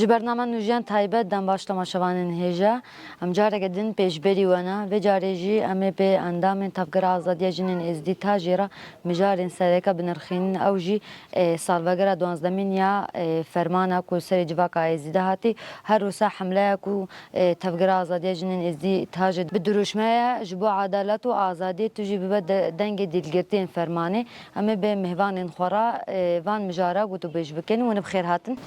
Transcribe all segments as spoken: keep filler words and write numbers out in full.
Ji bername nûjiyan taybet dem baş temaşevanên hêja. Em careke din pêşberî we ne. Vê carê jî em ê pê endamên Tevgera Azadiya Jinên Êzidî Tajê re mijarên sereke binirxînin. Ew jî, e, salvegera duwazdemîn ya, e, fermana ku serê civaka Êzidî hatî. Her wisa hemleya ku, e, Tevgera Azadiya Jinên Êzidî Tajê bi dirûşmeya ji bo edalet û azadiyê tu jî bibe de-, dengê dîlgirtiyên fermanê. Em ê bi mêvanên xwe re, e, van mijara gotûbêj bikin. Hûn bi xêr hatin.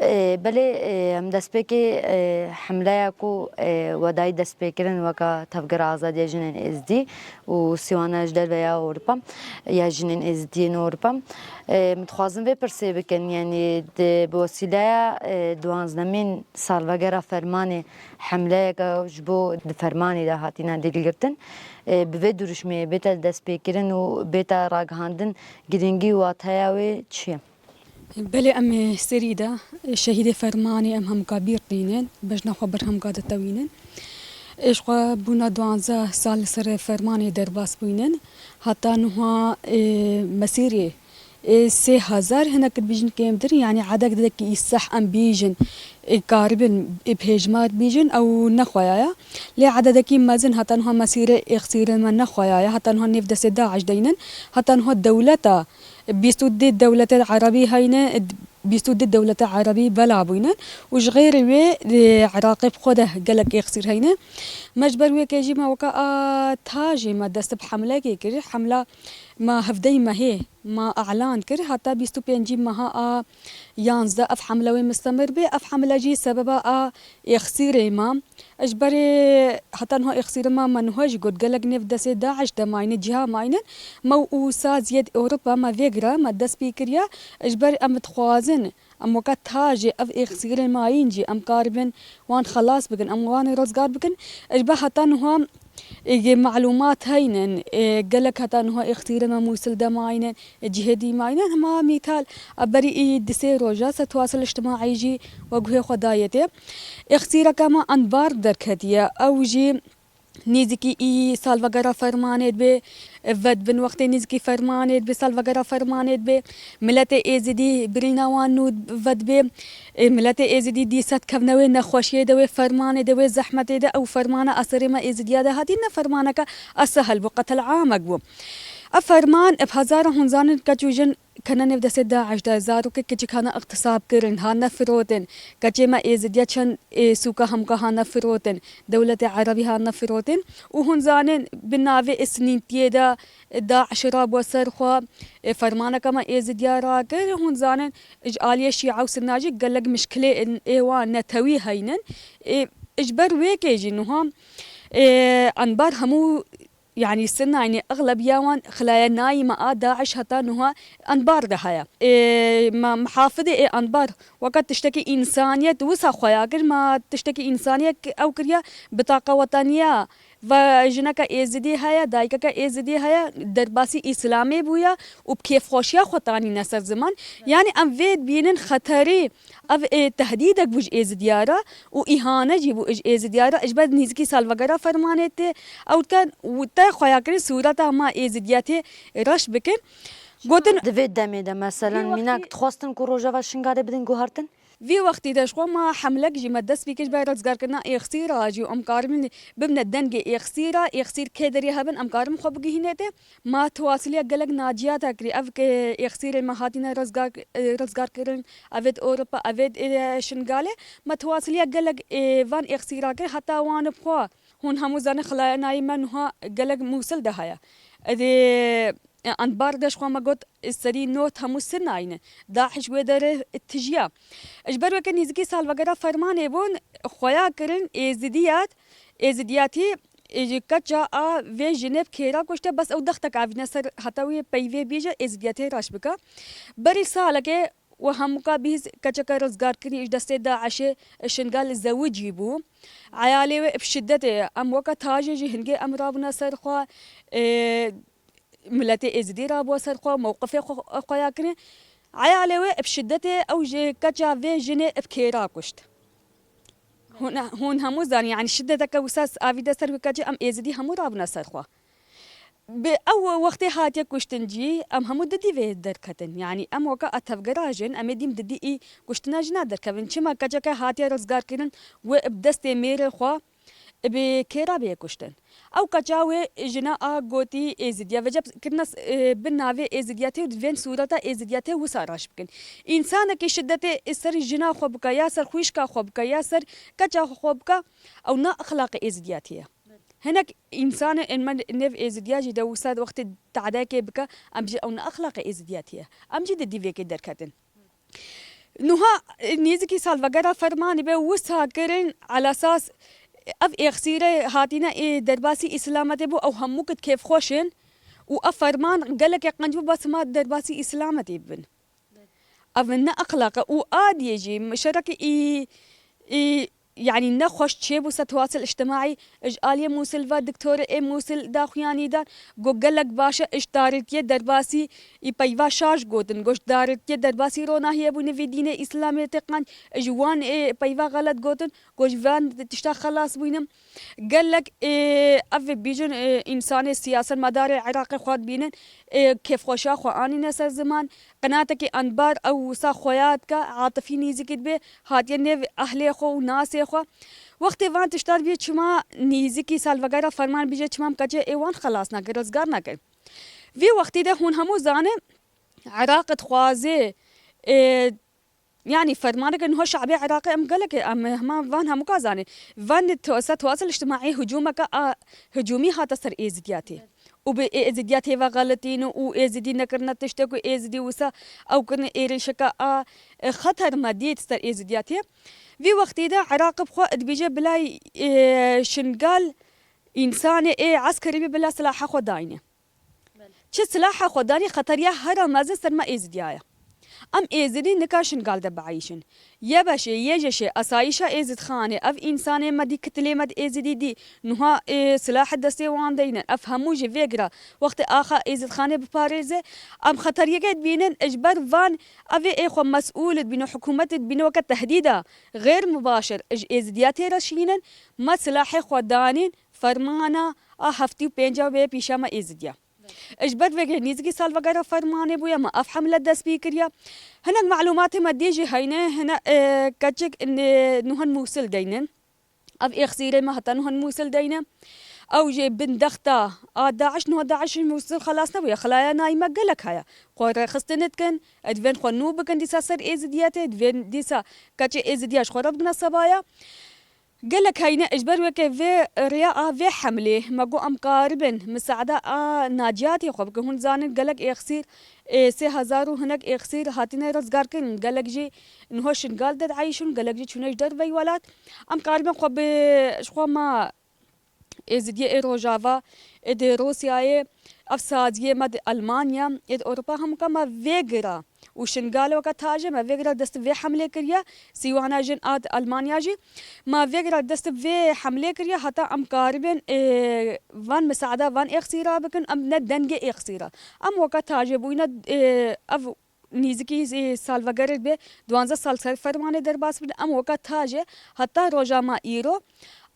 E, belê, e, em destpêkê, e, hemleya ku, e, we dayî destpêkirin weke Tevgera Azadiya Jinên Êzidî û sîwana ji derve ya Ewropa, ya jinên Êzidiyên Ewropa. E, em dixwazin vê pirsê bikin, yanî di, bi wesîleya, e, duwazdemîn salvegera fermanê hemleyeke ji bo di fermanê de hatine dîlgirtin, e, bi vê dirûşmê bête destpêkirin û bête ragihandin, girîngî û wateya wê çi ye? Belê, em ê serî de, e, şehîdê fermanê em hemûka bîr tînin, bejna xwe ber hemûka ditewînin. Ê ji xwe bûna duwanzeh sal li ser fermanê derbas bûynin. Heta niha, e, mesîrê, e, sê hezar hinek dibêjin kêmtir, yanî ededekî îseh em bêjin, e, karibin, e, bi hêjmar bêjin, ew nexweya ye. Lê ededekî mezin heta niha mesîrê êxsîrê me nexweya ye. Heta niha nêv destê DAIŞ deynin. Heta niha dewleta, bîst û du dewletê erebî heyne, bîst û du dewleta erebî bela bûyne û ji xêrê wê, e, Iraqê bi xwe de gelek êxsîr heyne. Me ji ber wê kê jî me weke a Tajê me dest bi hemlekê kir. Hemla me hevdeyî mehê me elan kir, heta bîst û pêncî meha a yanzdeh ev hemle wê mistemir bê. Ev hemle jî sebeba a êxsîrê me. Ji berê heta niha êxsîrê me, me niha jî got, gelek nêv destê DAIŞ de mayîne, ciha mayîne. Me û saziyet Ewropa me vê gira me dest pê kiriye. Ji ber em dixwazin, em weke Tajê ev êxsîrê mayîn jî em karibin wan xelas bikin, em wan rizgar bikin. Ji ber heta niha, ê, malûmat heynin, ê, gelek heta niha êxsîrê me Mûsil de mayînin. Cihê dî mayîne, hema mîtal, a berî î di sê roja ser tewasila îctimaî jî we guhê xwe dayê tê. Êxsîreke me Enbar derketiye, ew jî nêzîkî î salvegera fermanê dibe, vedbin wextê nêzîkî fermanê dibe, salvegera fermanê dibe, miletê Êzidî birîna wan nû vedibe. Ê, miletê Êzidî dîsa dikevne wê nexweşiyê de, wê fermanê de, wê zehmetê de, ew fermana a serê me Êzidiya de hatî, ne fermaneke a sehel bû, qetel amek bû. Ev ferman, bi hezara hûn zanin, keç û jin kene nêv destê DAIŞ de, zarokê kiçik hane ixtisab kirin, hane firotin. Keçê me Êzidiya çend, ê, sûka hemka hane firotin, dewletê erebî hane firotin. Û hûn zanin, bi navê îsnîntiyê de, ê, DAIŞ rabû ser xwe, ê, fermaneke me Êzidiya rakir. Hûn zanin, ji aliyê Şîa û Sinna jî gelek mişkilê ê wan netewî heynin. Ê, ji ber wê kê jî niha, ê, Enbar hemû, yanî Sinna, yanî exlebiya wan xilayenayî me a DAIŞ heta niha Enbar de heye. Ê, me mihafidê ê Enbar weke tiştekî însaniyet wisa xweya kir, me tiştekî însaniyet ew kiriye, bitaqa weteniya ve jineke Êzidî heye, dayikeke Êzidî heye, derbasî Îslamê bûye û bi kêfxweşiya xwe tanîne ser ziman. Yanî em vê dibînin xeterî, ev, ê, tehdîdek bû ji Êzidiya re û îhane jî bû ji Êzidiya re. Ji ber nêzîkî salvegera fermanê tê ew dikin û tê xweya kirin sûreta me Êzidiya tê reş bikin. Gotin, di vê demê de, meselen, vê wextî mînak dixwestin ku Rojava Şingalê bidin guhertin? Vî wextî de ji xwe me hemlek jî me dest pê kir ji ber rizgarkirina êxsîra jî û em karibin bibine dengê êxsîra, êxsîr kê derê hebin em karin xwe bigihîne tê. Me tiwasiliya gelek naciyata kirî, ev ke êxsîrê me hatine rizgar, rizgarkirin, evê di Ewropa, evê di Şingalê. Me tiwasiliya gelek, ê, van êxsîra kir, heta wan bi xwe hûn hemû zanin xilayenayî me niha gelek Mûsil de heye. Edê, e, Enbar de ji xwe me got, serî not hemû Sinnayî ne. DAIŞ wê derê tijiya. Ji ber weke nêzîkî salvegera fermanê bûn, xweya kirin Êzidiyat, Êzidiyatî, e, ji keça a vê jinê bi kêra kuşte, bes ew dextek avîne ser heta wê peyvê bîje Êzidiyatê reş bike. Berî salekê we hemûka bihîst keçeke rizgarkirî ji destê DAIŞê, e, Şingal zewicî bû. Eyalê wê bi şidetê, em weke Tajê jî hingê em rabûne ser xwe, e, miletê Êzidî rabû ser xwe, mewqifê xwe, xwe ya kirin. Eyalê wê bi şidetê ew ji keça vê jinê bi kêra kuşt. Hûn, hûn hemû zanî, yanî şideteke wisa avî de ser wî keçê em Êzidî hemû rabûne ser xwe. Bi ew wextê hatiye kuştin cî, em hemû didî vê derketin. Yanî em weke a tevgera jin, em ê dîm didî î kuştina jina derkevin. Çima keçeke hatiye rizgarkirin, wê bi destê mêrê xwe bi kêra bê kuştin. Ew keça wê jina a gotî Êzidiya. Vêca kirine, e, bi navê Êzidiyatê û di vên sûreta Êzidiyatê wisa raş bikin. Însanekî şidetê ser jina xwe bike, ya ser xwîşka xwe bike, ya ser keça xwe bike, ew ne exlaqê Êzidiyatê ye. Hinek însanê ên me nêv Êzidiya jî de wisa wextê tadayekê bike, em jî ew ne exlaqê Êzidiyatê ye. Em jî di dîvêkê derketin. Nuha, e, nêzîkî salvegera fermanê be wisa kirin, elasas ev êxsîre hatine ê derbasî îslametê bû, ew hemû kit kêfxweş in û ev ferman gelekê qenc bû, bes ma derbasî îslametê bibin. Ev ne exlaq e û adiyê jî şerekî î, î, yanî nexweş çêbû ser tewasel îctimaî, ji aliyê Mûsil ve, doktorê ê Mûsil daxuyanî dan, got gelek baş e, ji tarîtiyê derbasî î peyva şaş gotin, got ji tarîtiyê derbasî ronahiyê bû, nivî dînê îslamê tê qenc, ji wan ê peyva xelet gotin, got ji van tişta xelas bûynim. Gelek, ê, ev bêjin, ê, însanê siyasetmedarê Iraqê xwe dibînin, ê, kêfxweşiya xwe anîne ser ziman. Qenatekî enbar ew wisa xuya dike, atifî nîzikî dibe, hatiye nêv ehlê xwe û nasê xwe. Wextê van tişta dibî çima nîzikî salvegera ferman bîje, çima em keçê ê wan xelas nake, rizgar nake. Vî wextî de hûn hemû zane, Iraq dixwaze, ê, yanî fermaneke niha şabê Iraqê em gelek em hema van hemû ka zanê. Van te-, ser tewasel îctimaî hicûmeke a hicûmî hate ser Êzidiyatê. Û bi Êzidiyatê ve xeletîn û Êzidî nekirine tiştek û Êzidî wisa ew kirine êrişeke a, e, xeter me dît ser Êzidiyatê. Vî wextî de Iraq bi xwe dibêje bilay, e, Şingal însanê ê eskerî bî bila silaha xwe dayne. Belê. Çi silaha xwe danî xeteriya hera mezin ser me Êzidiya ye. Em Êzidî nika Şingal de bieyşin. YBŞ'ê, YJŞ'ê, Asayîşa Êzidxanê, ev însanê me dî, kitilê me di Êzidî dî, nuha, ê, silah destê wan deynin. Ev hemû ji vê gira wextê axa Êzidxanê biparêze, em xeteriyeke dibînin, ji ber van evê ê xwe mesûl dibînin, hikûmet dibînin weke tehdîda xêr mubaşir ji Êzidiya têre şînin, me silahê xwe danîn, fermana a heftî û pênca wê pîşa me Êzidiya. Ji ber vê nîzikî salvegera fermanê bûye, me ev hemle dest pê kiriye. Hinek malûmatê me dê jî heyne, hine, e, keçik, e, nuhan Mûsil deynin. Ev êxsîrê me heta nuhan Mûsil deyne. Ew jê bin dexta a DAIŞ, nuha DAIŞ Mûsil xelas nebûye. Xelaya nayî me gelek heye. Xwe rêxistin dikin, divên xwe nû bikin dîsa ser Êzidiyetê, divên dîsa keçê Êzidiya ji xwe re bigine sebaya. Gelek heyne ji ber weke vê rêya a vê hemlê me got em karibin misaada a naciyatê xwe bikin. Hûn zanin gelek êxsîr, ê, sê hezar û hinek êxsîr hatine rizgarkirin. Gelek jî niho Şingal de dieyşin, gelek jî çûne ji derveyî welat. Em karibin xwe bi ji xwe ma Êzidiyê ê Rojava, ê di Rûsyayê, ev saziyê me di Elmanya, ê di Ewropa hemûka me vê gira. Û Şingal weke taje me vê gira dest vê hemlê kiriye, sîwana jin a di Elmanya jî. Me vê gira dest vê hemlê kiriye, heta em karibin, ê, van misaada, van êxsîra bikin, em ne dengê êxsîra. Em weke taje bûyne, ê, ev nîzikî, ê, salvegerê be, duwanzeh sal ser fermanê derbas bin, em weke taje, heta roja me îro,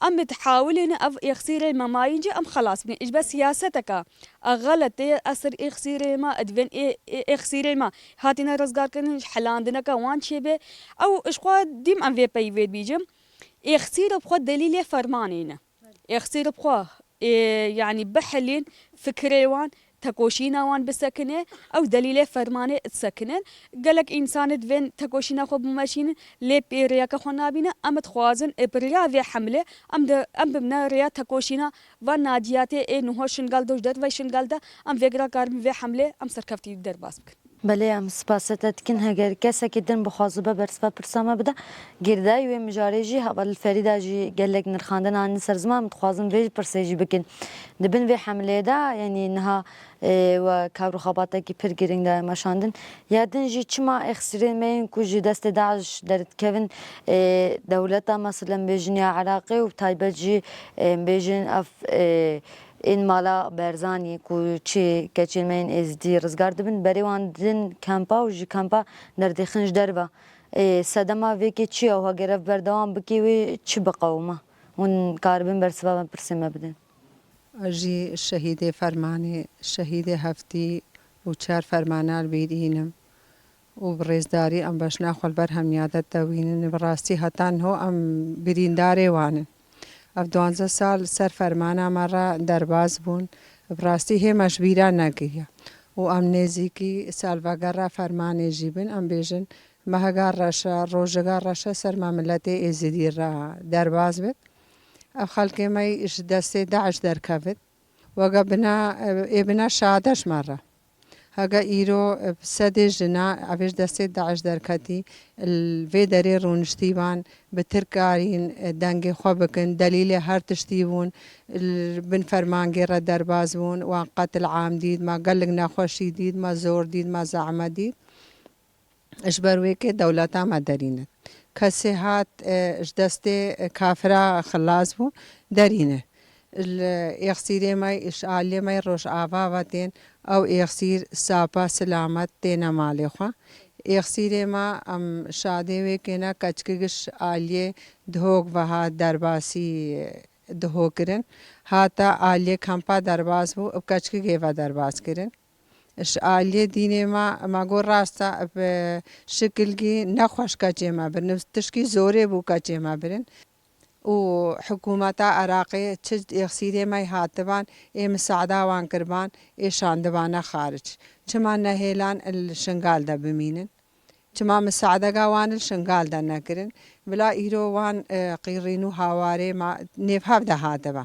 em dihawilîne ev êxsîrê me mayîn jî em xelas bînin. Ji ber siyaseteke a xeletê a ser êxsîrê me, divên ê, ê, êxsîrê me hatine rizgarkirin, ji helandineke wan çêbe. Ew ji xwe dîm em vê peyvê dibîjim. Êxsîr bi xwe delîlê fermanê ne. Êxsîr bi xwe, ê, yanî bihilîn fikirê wan, tekoşîna wan bisekine, ew delîlê fermanê disekinin. Gelek însanê divên tekoşîna xwe bimeşînin, lê pê rêyeke xwe nabîne. Em dixwazin, ê, bi rêya vê hemlê, em de, em bimne rêya tekoşîna van naciyatê ê niho Şingal de û ji dervey Şingal de, em vê gira karibin vê hemlê, em serkeftî derbas bikin. Belê, em spasê te dikin. Heger kesekî din bixwazibe bersiva pirsa me bide, girêdayî wê mijarê jî heval Ferîda jî gelek nirxandin anî ser ziman, em dixwazin vê pirsê jî bikin. Di bin vê hemleyê de, yanî niha, e, we kar û xebatekî pir girîng daye meşandin. Ya din jî çima êxsîrên me yên ku ji destê DAIŞ derdikevin, e, dewleta, meselem bêjin ya Iraqê û bi taybet jî, e, bêjin ev, e, ên mala Berzanî ku çi keçên me yên Êzidî rizgar dibin, berê wan din kempa û ji kempa derdixin ji derve. Ê, sedema vêkê çi ye û heger ev berdewam bike wê çi biqewime? Hûn karibin bersiva me pirsê me bidin. Ez jî şehîdê fermanê, şehîdê heftî û çar fermana li bîr înim û bi rêzdarî em beşna xwe li ber hemiya de tewînin. Bi rastî heta niho em birîndarê wan in. Ev duwanzeh sal li ser fermana me re derbas bûn. Bi rastî hê me ji bîra negihiya û em nêzîkî salvegera fermanê jî bin. Em bêjin, mehiga reşe, rojega reşe ser me miletê Êzidî re derbas bit. Ev xelkê me ji destê DAIŞ derkevit. Weke bina, ê bina şade ji me re. Heke îro sedê jina ev ê ji destê DAIŞ derketî, li vê derê rûniştî ban, bi tirkarîn dengê xwe bikin, delîlê her tiştî bûn, li bin fermangê re derbas bûn, wan qetil am dît, ma gelek nexweşî dît, ma zor dît, ma zehmet dît. Ji ber wê kê dewleta me derîne. Kesê hat, e, ji destê kafira xilas bû, derîne. Li êxsîrê me, ji aliyê me Rojava ve tên, ew êxsîr sapa silamet têne malê xwe. Êxsîrê me, em şadê wê kêne, keçikik ji aliyê Dihok ve hat derbasî, Dihok kirin. Hata aliyê kampa derbas bû, bi keçikikê ve derbas kirin. Ji aliyê dînê me, me got rast e, bi şikilgî nexweş keçê me birin, tişkî zorê bû keçê me birin. Û hikûmeta Iraqê çi êxsîrê me hatiban, ê misaada wan kirban, ê şandibane xaric. Çima nehêlan li Şingal de bimînin? Çima misaadega wan li Şingal de nekirin? Bila îro wan, e, qîrîn û hawarê me nêvhev de hatiba.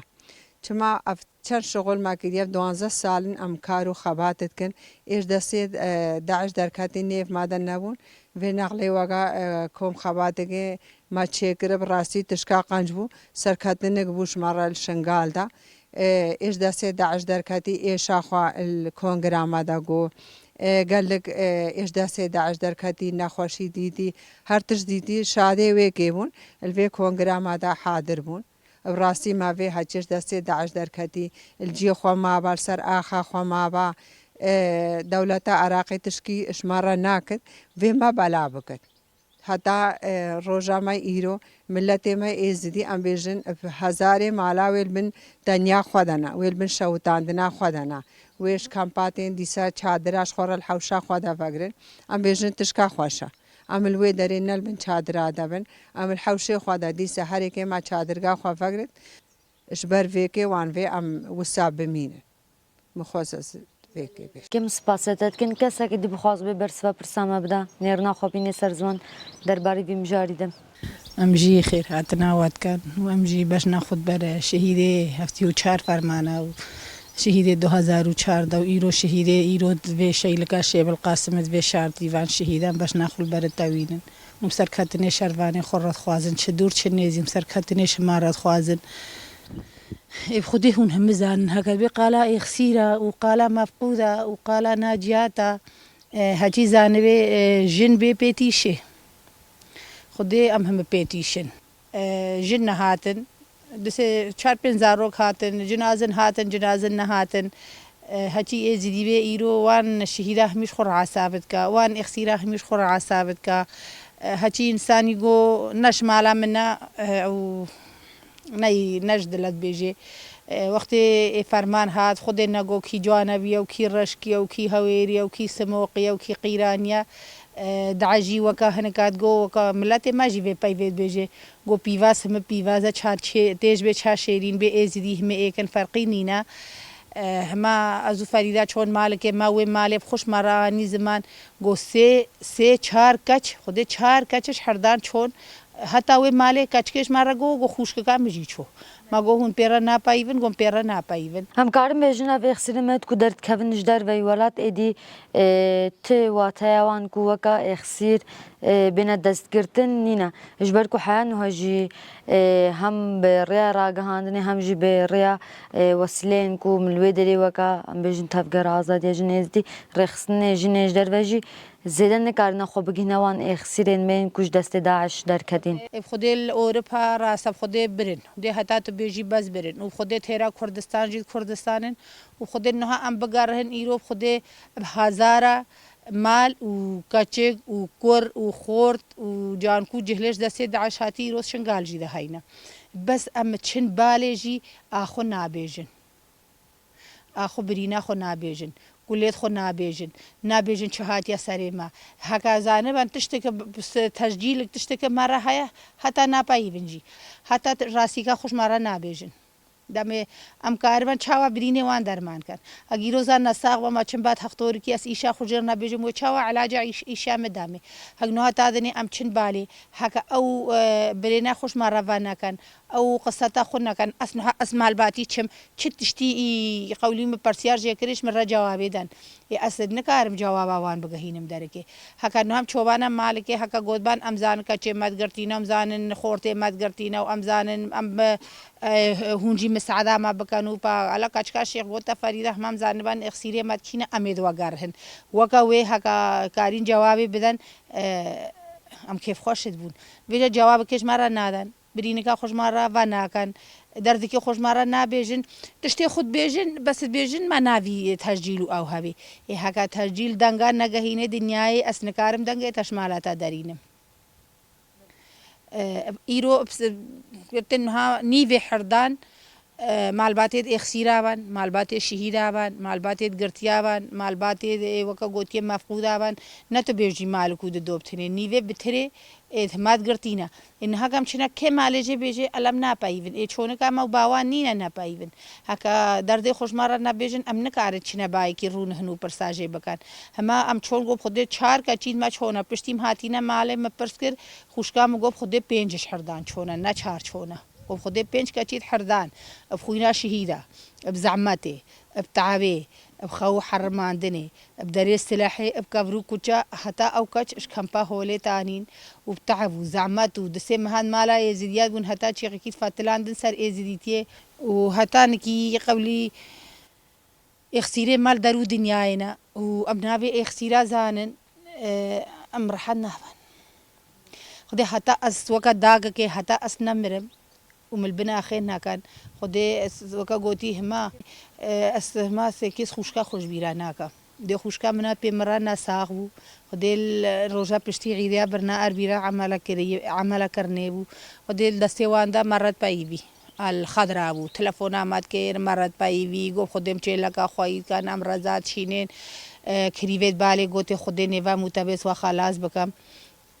Çima ev çend şixul me kiriye, ev duwanzeh sal in em kar û xebat dikin. Ê ji destê, e, DAIŞ derketî nêv me de nebûn. Vê nexlê wega, e, kom xebatekê me çêkir, bi rastî tişka qenc bû. Serketinek bû ji me re li Şingal de. E, ê ji destê DAIŞ derketî êşa xwe li kongira me de got. E, gelek, e, ê ji destê DAIŞ derketî nexweşî dîtî. Her tişt dîtî, şadê wê kê bûn. Li vê kongira me de hadir bûn. Bi rastî me vê heçê ji destê DAIŞ derketî, li cihê xwe maba, li ser axa xwe maba, e, dewleta Iraqê tişkî ji me re nakit, vê me bela bikit. Heta, e, roja me îro, miletê me Êzidî, em bêjin, bi hezarê mala wê li bin tenya xwe de ne, wê li bin şewitandina xwe de ne. Wê ji kampa tên dîsa çadira ji xwe re li hewşa xwe de vegirin. Em bêjin tişka xweş e. Em li wê derê ne li bin çadira de bin, em li hewşê xwe de dîsa herêkê me çadirga xwe vegirin. Ji ber vê kê wan vê em wisa bimînin. Min xwest ez vê kê bêjim. Kêm spasê te dikin. Keseke dî bixwaz bê bersiva pirsa me bida. Nêrina xwe bînê ser ziwan derbarê vî mijarî de. Em jî xêrhatina we dikin û em jî beşna xwe di ber şehîdê heftê û çar fermana û şehîdê du hezar û çardeh û îro şehîdê îro di vê şeylika Şêbil Qasimê di vê şar dîvan şehîdan beşna xwe li ber tewînin. Û bi serketinê şervanê xwe re dixwazin, çi dûr çi nêzî, bi serketinê şima re dixwazin. Ê bi Xwedê hûn hemî zanin, heger bê qala êxsîra û qala mefqûda û qala naciyata, e, heçî zanibê, e, jin bê pêtîşê. Xwedê em hemî pêtîşin. E, jin nehatin. Du sê çar pênc zarok hatin, cinazin hatin, cinazin nehatin. E, heçî Êzidî bê îro wan şehîda hemî ji xwe re esab dike, wan êxsîra hemî ji xwe re esab dike. E, heçî însanî go ne ji mala min e, e, û ne, ne ji dile dibêjê. E, wextê ê ferman hat, Xwedê nego kî canebiye û kî reşkiye û kî hewêriye û kî simoqiye û kî qîraniye. E, DAIŞ jî weke hinek hat go, weke miletê me jî vê peyvê dibêjê. Go pîvaz himi pîvaz e, ça çê-, têj bê ça şêrîn bê, Êzidî himi êk in, ferqî nîne. E, hema ez û Ferîda çon malikê me, wê malê bi xweş me re anî ziman. Go sê, sê çar keç, Xwedê çar keç ji herdan çon. Heta wê malê keçikê ji me re go, go xûşkika min jî çû. Me go hûn pê re napeyivin, go pê re napeyivin. Em karin bêjin ev êxsîrê me ku derdikevin ji derveyî welat êdî, e, ti wateya wan ku weka êxsîr, e, bêne destgirtin nîne. Ji ber ku heya niha jî, e, hem bi rêya ragihandinê hem jî bi rêya, e, wesîleyên ku min li wê derê weka, em bêjin, Tevgera Azadiya Jinê Êzidî, rêxistinê jinê ji derve jî zêde nikarine xwe bigihîne wan êxsîrên me yên ku ji destê DAIŞ derketîn. Ê bi Xwedê li Ewropa rasa bi Xwedê birin. Dê heta tu bêjî bes birin. Û bi Xwedê têra Kurdistan jî Kurdistan in. Û bi Xwedê niha em bigerihin îro bi Xwedê bi hezara mal û keçik û kur û xort û cankû cihlê ji destê DAIŞ hatî îro Şingal jî de heyne. Bes em çin balê jî a xwe nabêjin. A xwe birîna xwe nabêjin, kulêt xwe nabêjin, nabêjin çi hatiye serê me. Heke zaniban tişteke b-, b-, s-, tescîlik tişteke me re heye, heta napeyivin jî. Heta t-, rastîka xwe ji me re nabêjin. Demê em kariban çawa birînê wan derman kin. Egîro zan nesax be me çim bat hextorikî ez îşa xwe jêr nebêjim wê çawa elaca îş-, îşa me demê. Hek niha ta dinê em çin balê. Heke ew, e, birêne xwe ji me re venekin. Ew qiseta xwe nekin. Ez niha ez malbatî çim. Çi tiştî î qewlî min pirsiyar jê kirî ji min re cewabê den. Ê ez nikarim cewaba wan bigihînim derekê. Heke niha em çobana malikê, heke gotban em zanin keçê me digirtîne, em zanin xortê me digirtîne û em zanin em bi, e, hûn jî misada me bikin û pa, ela keçika şêx gote Ferîde, hema em zaniban êxsîrê me dikîne, em ê diwegerihin. Weke wê heke karîn cewabê bidin, e, em kêfxweş dibûn. Vêca cewabekê ji me re nadin. Birînika xwe ji me re venakin, derdikê xwe ji me re nabêjin, tiştê xwe dibêjin, bes dibêjin me navî tescîl û ew hebê. Ê heke tescîl denga negehînê dinyayê, ez nikarim dengê te ji mala te derînim. E, îro girtin niha nîvê herdan, e, malbatê di êxsîra ben, malbatê şehîda ben, malbatê di girtiya ben, malbatê di weke gotiye mefqûda ben, ne tu bêjî malik û di dobtinê. Nîvê bitirê, ê, hema digirtîne. Ê, niha em çine kê malê jê bêjê, elem napeyivin. Ê, çonika me û bawan nîne nepeyivin. Heke derdê xwe ji me re nebêjin, em nikarin çine bayekî rûnihin û pirsa jê bikin. Hema em çon got, Xwedê çar keçîn me çone. Piştî em hatîne malê, me pirs kir, xwişka min got, Xwedê pênc ji herdan çone, ne çar çone. Got, Xwedê pênc keçî di herdan, bi xwîna şehîda, bi zehmetê, bi tavê, bi xew û herimandinê, bi derê silehê, bi kevr û kuça, heta ew keç ji kempa holê tanîn û bi tev û zehmet û di sê mehan mala Êzidiyat bûn, heta çêxekî fetilandin ser Êzidîtiyê û heta nikî qewlî êxsîrê me li der û dinyayê ne û em navê êxsîra zanin, e, em rehet nabin. Xwedê heta ez weke dagekê, heta ez nemirim û min li bina xêr nekin. Xwedê ez weke gotî hima, e, ez hima sêkêz xwişka xwe ji bîra nakim. Dê xwişka min a pê min re nesax bû. Xwedê li roja piştî îdiya birina erbîra emele kirî-, emele kirinê bû. Xwedê li destê wan de me re peyivî. El xedra bû. Telefona me dikir, me re peyivî, got, Xwedê em çêleka xweyî dikin, em reza dişînên, e, kirîvê di balê gotê, Xwedê nêva mûtebê xwe xelas bikim.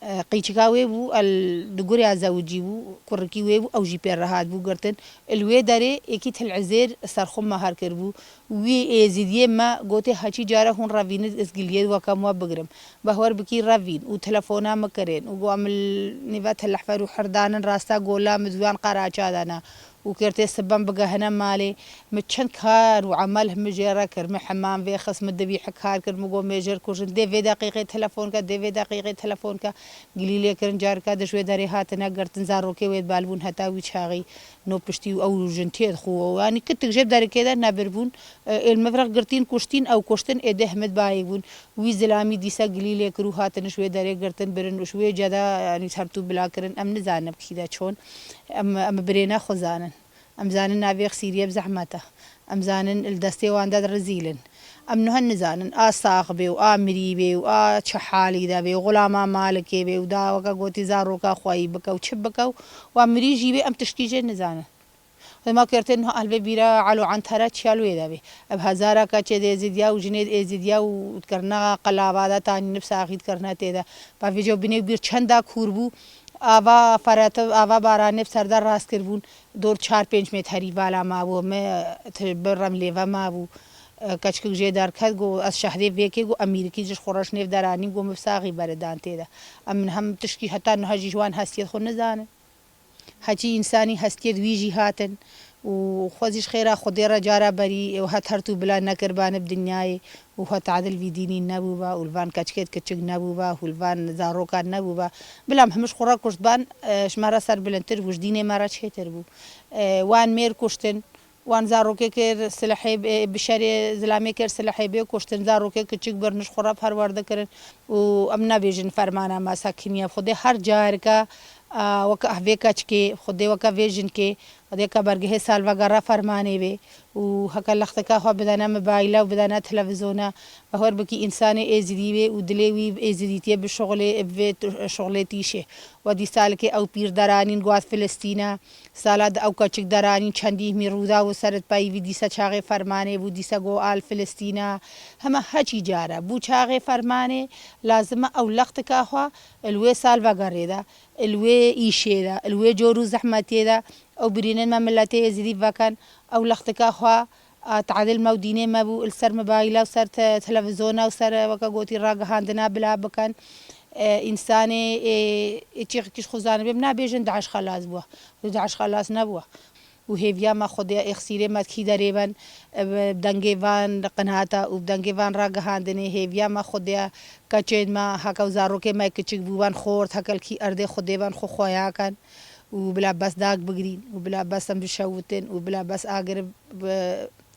E, qîçika wê bû, el di gurê ya zewicî bû, kurikî wê bû, ew jî pê rehat bû girtin. Li wê derê êkî til Ezêr ser xwe meher kiribû. Wî Êzidiyê me gotê, Heçî cara hûn revînin, ez giliyê weke me bigirim. Behwer bikî revîn û telefona min kirên û got, Em li nîve telehfer û herdanin rasta gola min duyan qeraça dana û kirtê siben bigehine malê. Min çend kar û emel min jê re kir. Min hemam vêxist, min divî hikar kir, min got, Mêjir kujin, dê vê deqîqê telefon ke, dê vê deqîqê telefon ke. Gilî lê kirin, carika di ji wê derê hatine girtin, zarokê wê di bal bûn heta wî çaxî. No piştî û ew jin tê dixû. Yanî kitik jê bi derikê de nebir bûn. E, êl mifreq girtîn, kuştîn, ew kuştin, ê deh mit bayê bûn. Wî zilamî dîsa gilî lê kir û hatin ji wê derê girtin, birin û ji wê ceda, yanî her tû bila kirin. Em nizanin bi kî de çon. Em, em birêne xwe zanin. Em zanin navê Xsîriyê bi zehmet e. Em zanin li destê wan de rezîl in. Em niha nizanin a sax bê û a mirî bê û a çi halî de bê û xulama malikê bê û da weke gotî zaroka xweyî bike û çi bike û wa mirî jî bê, em tişkî jê nizanin. Xwedê ma kerte niha elbê bîra Elo Entera çiya li wê de bê. Ev hezara keçê di Êzidiya û jinê di Êzidiya û dikirina qelaba de tanî nifsa axî dikirina tê de. Ba vêca binê bîr çenda kûr bû. Ava Ferete, ava baranê bi ser de rast kiribûn. Dor çar pênc meterî vala mabû. Me ti bi remlê ve mabû. E, keçikik jê derket, got, Ez şehdê vêkê, got, Emîrikî ji xwe re ji nêv deranîn, got, Min bi saxî beredan tê de. Em min hem tişkî heta niha jî ji wan hestiyê xwe nizanin. Heçî însanî hestiyê di wî jî hatin û xwe zî ji xêra Xwedê re cara berî û het her tû bila nekiribane bi dinyayê û het adil vî dînî nebûba û li van keçikê di kiçik nebûba û li van zarokan nebûba. Bila em hemû ji xwe re kuştban, e, ji me re serbilindtir bû, ji dînê me re çêtir bû. E, wan mêr kuştin, wan zarokê kir, silehê, e, bi şerê zilamê kir, silehê bê kuştin, zarokê kiçik birin, ji xwe re perwerde kirin û em nabêjin fermana me sekiniye. Xwedê her carika a, weke vê keçikê, Xwedê weke vê jinkê, Xwedê ke bergehê salvegera fermanê bê û heke lexteka xwe bidene mobayla û bidene televîzyona, behwer bikî însanê êzidî bê û dilê wî bi êzidîtiyê bişuxulê, bi vê tu-, şuxulê tîşê. We dîsa likê ew pîr deranîn got Filistîne, sala di ew keçik deranîn çendî himî rûdaw û seret peyvî dîsa çaxê fermanê bû, dîsa go al Filistîne. Hema heçî care bû çaxê fermanê, lazim e ew lextika xwe li wê salvegerê de, li wê îşê de, li wê cor û zehmetê de ew birînên me miletê êzidî vekin, ew lextika xwe, a, tadil me û dînê me bû, li ser mobayla û ser te-, televîzyona û ser, e, weke gotî ragihandina bila bikin. E, însanê, e, e, çîqekî ji xwe zanibê, nabêjin DAIŞ xelas bû. DAIŞ xelas nebû. Û hêviya me Xwedê, êxsîrê me kî derê ben, e, bi dengê van qinata û bi dengê van ragihandinê, hêviya me Xwedê, keçên me, heke zarokê me kiçik bû, ben xort, heke li kî erdê Xwedê ben xwe xweya ken û bila bes dag bigirîn û bila bes em bişewitin û bila bes agir bi,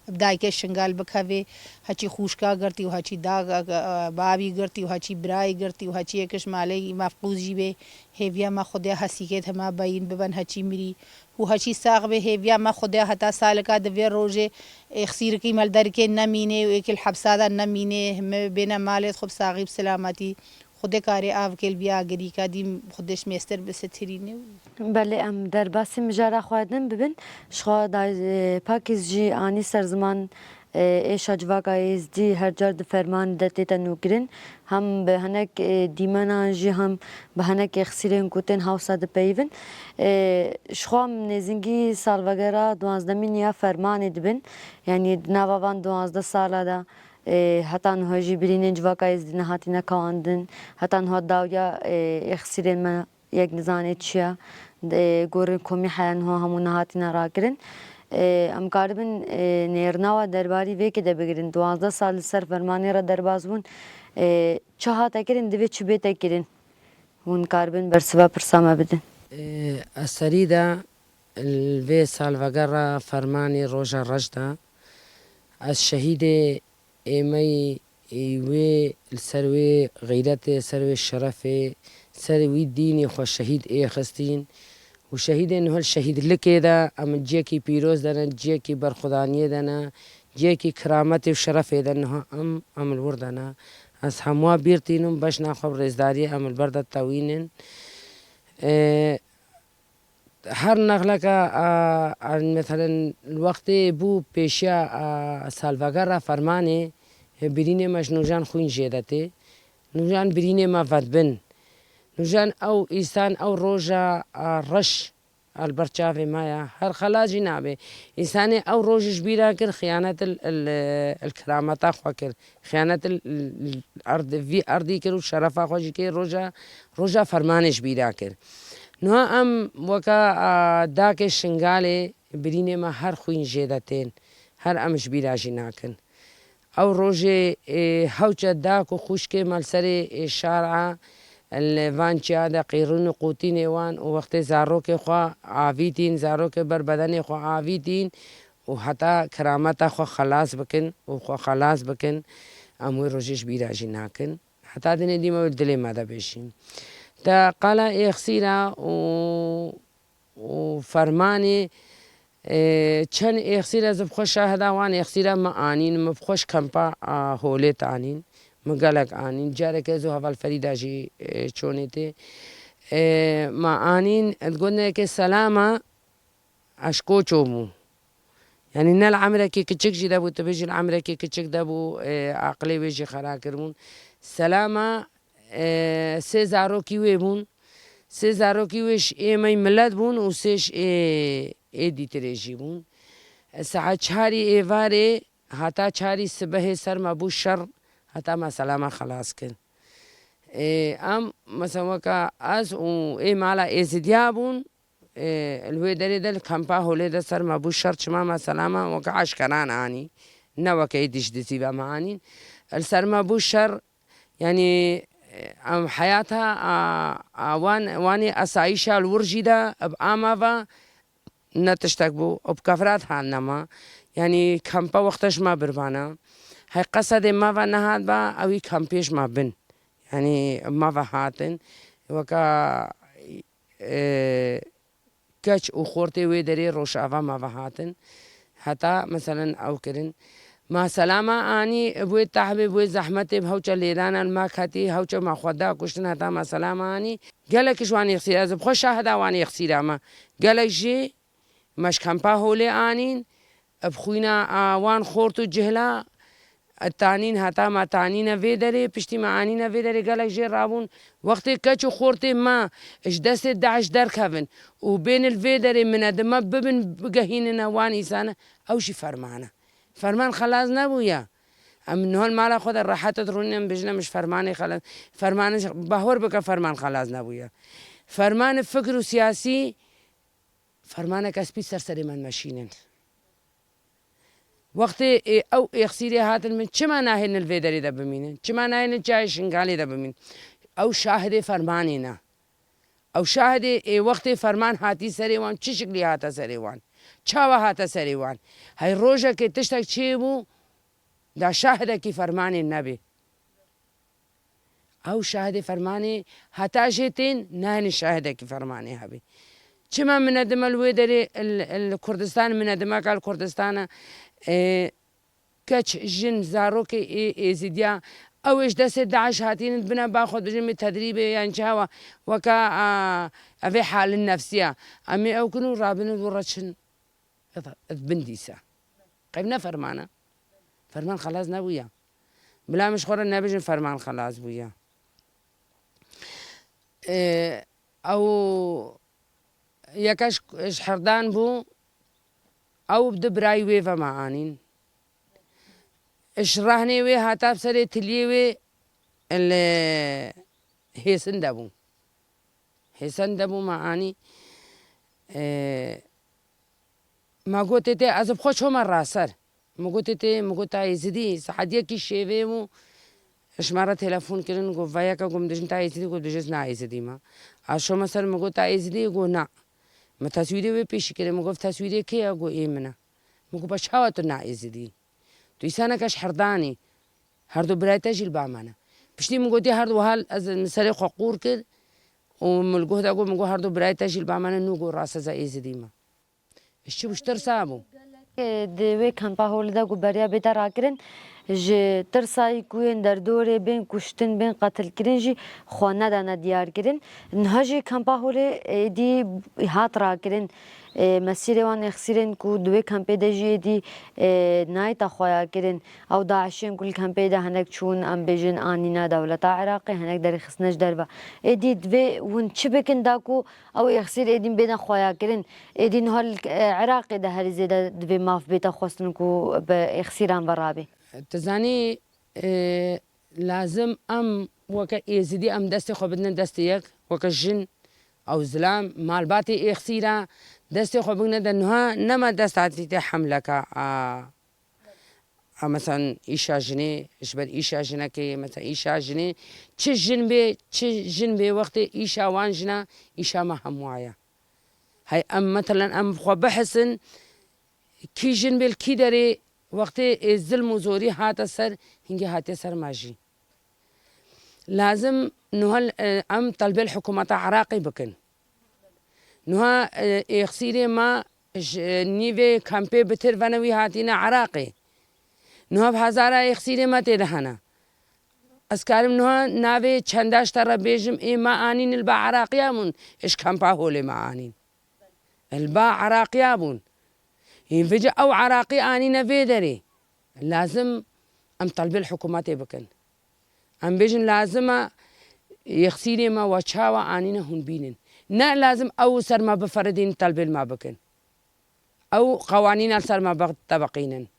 bi dayikê Şingal bikevê, heçî xûşka girtî û heçî dag, e, bavî girtî û heçî birayî girtî û heçî yek ji malê mefqûz jî bê. Hêviya me Xwedê hesîkê hema beyîn bibin heçî mirî û heçî sax bê. Hêviya me Xwedê heta salika di vê rojê êxsîrikî me li derikê nemînê û êkî li hepsa de nemînê, heme bêne malê xwe bi saxî bi silametî. Xwedê karê avkê li vî agirîka dî Xwedê ji mêstir bisitirîne. Belê, em derbasî mijara xwe din bibin. Ji xwe da, e, Pakîz jî anî ser ziman, e, êşa civaka êzdî her car di fermanê de tête nûkirin. Hem bi hinek, e, dîmenan jî hem bi hinek êxsîrên ku tên hewsa dipeyivin. E, ji xwe em nêzîngî salvegera duwazdemîn ya fermanê dibin. Yanî di nava van duwazdeh sala de, e, heta niha jî birînên civaka êzdî nehatîne kewandin. Heta niha dawiya, e, êxsîrên me yek nizane çi ye. Di gorên komî heya niha hemû nehatine rakirin. E, em karibin, e, nêrnawa derbarî vê yekê de bigirin. Duwazdeh sal li ser fermanê re derbas bûn. E, çi hate kirin, divê çi bête kirin? Hûn karibin bersiva pirsa me bidin. E, ez serî de li vê salvegera fermanê Roja Reş de ez şehîdê êmeyî wê li ser wê xeyretê, ser wê şerefê, ser wî dînê xwe şehîd ê xistîn û şehîdên niha li şehîdlikê de em li ciyekî pîroz de ne, ciyekî berxwedaniyê de ne, ciyekî kirametê û şerefê de niha em, em li wir de ne. Ez hemû bîr tînim, beşna xwe bi rêzdariyê em li ber de tewînin. Ê, Her nexleka, a, a, meselen, wextê bû pêşiya, a, salvegera fermanê, birînê me ji nûjan xwîn jê de tê. Nûjan birînê me vedibin. Nûjan ew îsan, ew roja, a, reş a li ber çavê me ya. Her xelas jî nabe. Însanê ew roj ji bîra kir, xiyanet il, il, il kirameta xwe kir. Xiyanet il, il erd, vî erdî kir û şerefa xwe jî kir, roja, roja fermanê ji bîra kir. Niha em weka, a, dakê Şingalê birînê me her xwîn jê de tên. Her em ji bîra jî nakin. Ew rojê, ê, hewce dak û xwişkê me li serê, ê, şara, li van çiya de qîrûn û qûtînê wan û wextê zarokê xwe avîtîn, zarokê ber bedenê xwe avîtîn, û heta kirameta xwe xelas bikin û xwe xelas bikin, em wê rojê ji bîra jî nakin. Heta dinê dîme wê dilê me de bêjî. Te qala êxsîra û, û fermanê, e, çend êxsîr ez bi xwe şahida wan êxsîra min anîn, min bi xwe ji kampa, a, Holêt anîn, min gelek anîn. Careke ez û heval Ferîda jî, e, çonê tê. E, me anîn, di gundekê Selama, ez ji Koço bûm. Yanî ne li emrekî kiçik jî de bû, tu bêjî li emrekî kiçik de bû, e, aqilê wê jî xera kiribûn. Selama, e, sê zarokî wê bûn. Sê zarokî wê ji ê me yî milet bûn û sê ji ê, ê dîtirê jî bûn. E, saet çarî êvarê heta çarî sibehê ser me bû şer, heta me Selama xelas kir. E, em, mesela weka ez û ê mala Êzidiya bûn, Ê, li wê derê de li kampa Holê de ser me bû şer, çima me Selama weke eşkeran anî, ne weke êdî ji dizî ve me anîn. Li ser me bû şer, yanî, em heyata, a, a, wan, wanê esayîşa li wir jî de bi a me ve ne tiştek bû, bi kefrat hatine me. Yanî kampa wexta ji me birbana. Hey qesedê me ve nehat ve, ewî kampê ji me bin. Yanî me ve hatin. Weke e, keç û xortê wê derê Rojava me ve hatin. Heta, meselen, ew kirin. Ma selama anî, bi wê tehbê, bi wê zehmetê, bi hewça lêdana li me ketî, hewça me xwe da kuştin, heta ma selama anî. Gelek ji wan yexsîr, ez bi xwe şahida wan yexsîra me. Gelek jî me ji kampa holê anîn, bi xwîna a wan xort û cihla, tanîn heta me tanîne vê derê, piştî me anîne vê derê gelek jê rabûn. Wextê keç û xortê me ji destê DAIŞ derkevin û bên li vê derê minedime bibin, bigehînine wan îsane, ew jî ferman e. Ferman xelas nebûye. Em niha li mala xwe de rehet dirûnin, em bijin em ji fermanê xelas, fermanê, bahwer bike ferman xelas nebûye. Fermanê fikr û siyasî, fermaneke spî ser serê me meşînin. Wextê ê ew êxsîrê hatin min, çima nahêlin li vê derê de bimînin? Çima nahêlin çayê Şingalê de bimînin? Ew şahidê fermanê ne. Ew şahidê ê wextê ferman hatî serê wan, çi şiklî hate serê wan? Çawa hate serê wan? Hey rojekê tiştek çêbû, da şahidekî fermanê nebê. Ew şahidê fermanê heta jê tên, nayêne şahidekî fermanê hebê. Çima minedime li wê derê, li, li Kurdistan, minedimeka li Kurdistana, e, keç, jin, zarokê ê Êzidiya, ew ê ji destê DAIŞ hatînin, bine ba xwe dijin min tedrîbê yan çawa, weka, a, evê halin nefsiya. Em ê ew kin û rabin û reçin. Ev, ev bin dîsa. Qev ne ferman e. Ferman xelas nebûye. Bila min ji xwe re nebijin ferman xelas bûye. Ê, ew yeke ji, ji Herdan bû, ew di birayî wê ve me anîn. Ji rehnê wê heta bi serê tiliyê wê li Hêsin de bû. Hêsen de bû me anî. Ê, me gotê tê, ez bi xwe çûme raser. Me gotê tê, me got ta Êzidî, saet yekî şêvê bû. Ji me re telefon kirin, got, veyeke, got, min dijin ta Êzidî, got, dijin na Êzidî me. Ez çûme ser, me got ta Êzidî, got, na. Me teswîrê wê pêşî kirin, me got, teswîrê kê ye? Got, ê min e. Me got, ba çawa tu na Êzidî? Tu îsaneke ji Herdanî, her du birayê te jî li ba me ne. Piştî min gotî her du hal ez min serê xwe qûr kir û min li guh de got, min got, her du birayê te jî li ba me ne, nû got, rast ez ê Êzidî me. Ji çi bû? Ji tirsa bû. Di wê kampa holê de ku beriya bête rakirin, ji tirsayî ku yên derdorê bên kuştin, bên qetilkirin jî xwe nedane diyar kirin. Niha jî kampa holê êdî hat rakirin. Ê, mesîrê wan êxsîrên ku di wê kampê de jî êdî, ê, nayê te xweya kirin. Ew DAIŞên ku li kampê de hinek çûn, em bêjin, anîne dewleta Iraqê, hinek derê xistine ji derve. Êdî divê hûn çi bikin da ku ew êxsîr êdî bêne xweya kirin? Êdî niha li, e, Iraqê de herî zêde divê maf bête xwestin ku bi êxsîran ve rabê. Tu zanî, e, lazim em weke Êzidî em destê xwe bidine destê yek, weke jin ew zilam, malbatê êxsîra destê xwe bigine de niha nema dest hatî tê hemleka a, a, mesela îşa jinê, ji ber îşa jinekê, mesela îşa jinê, çi jin bê, çi jin bê wextê îşa wan jina, îşa me hemû aya. Hey em, metelen em xwe bihisin, kî jin bê li kî derê wextê ê zilm û zorî hate ser, hingê hatiye ser me jî. Lazim niha, e, em telbê li hikûmeta Iraqê bikin. Niha, e, êxsîrê me ji, e, nîvê kampê bitir vene wî hatîne Iraqê. Niha bi hezara êxsîrê me tê de hene. Ez karim niha navê çenda ji te re bêjim, ê me anîn li ba Iraqiya bûn, ji kampa holê me anîn. Li ba Iraqiya bûn. Hîn vêca ew Iraqî anîne vê derê. Lazim em telbê li hikûmetê bikin. Em bêjin lazim e yexsîrê me we çawa anîne hûn bînin. Ne lazim ew ser me biferidîn telbê li me bikin. Ew qewanîna li ser me bi-, tebiqînin.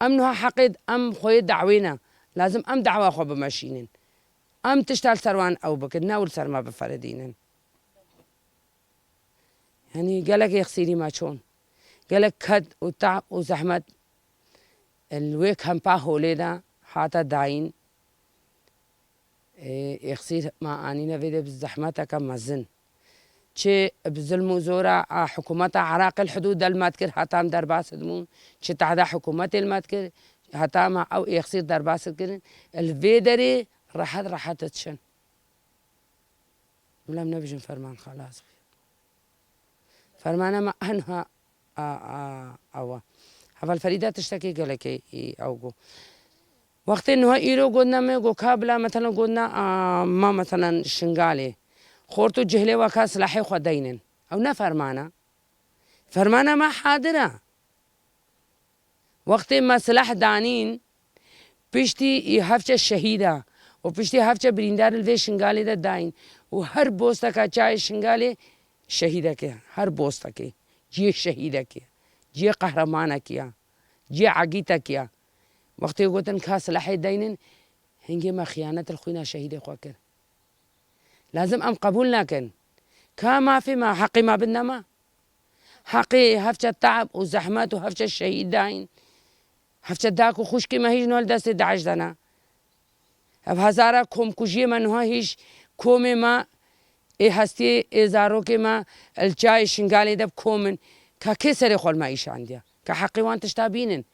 Em niha heqê em xweyê dawê ne. Lazim em dawa xwe bimeşînin. Em tişta li ser wan ew bikin, ne ew li ser me biferidînin. Yanî gelek yexsîrî me çûn. Gelek ked û te'b û zehmet li wê kampa holê de hate dayîn. Ê, yexsîr me anîne vê de bi zehmeteke mezin. Çi bi zilm û zora a hikûmeta Iraqê li hidûd de li me dikir, heta em derbas dibûn. Çi tehda hikûmetê li me dikir, heta me ew yexsîr derbas dikirin. Li vê derê rehet rehet diçin. Bila em nebijin ferman xelas bû. Fermana me enha a, a, ew e. Heval Ferîda tiştekî gelekî î ew got. Wextê niha îro gotina me got ka bila, metelen gotina, a, ma metelen Şingalê. Xort û cihlê we ka silahê xwe deynin. Ew ne ferman e. Fermana me hadir e. Wextê me silah danîn, piştî î hevçe şehîda û piştî hevçe birîndar li vê Şingalê de dayîn û her bosteka çayê Şingalê şehîdek e. Her bostekê cihê şehîdekê ye. Cihê qehremanekî ye. Cihê egîtekî ye. Wextê gotin ka silahê deynin, hingê me xiyanet li xwîna şehîdê xwe kir. Lazim em qebûl nakin. Ka mafê me, heqê me bin nema? Heqê hevçe te'b û zehmet û hevçe şehîd dayîn. Hevçe dak û xwişkê me hîj niha li destê DAIŞ de ne. Ev hezara komkujiyê me niha hîj komê me, ê hestiyê, ê zarokê me li çayê Şingalê de bi kom in. Ka kê serê xwe li me îşandiye? Ka heqê wan tişta bînin.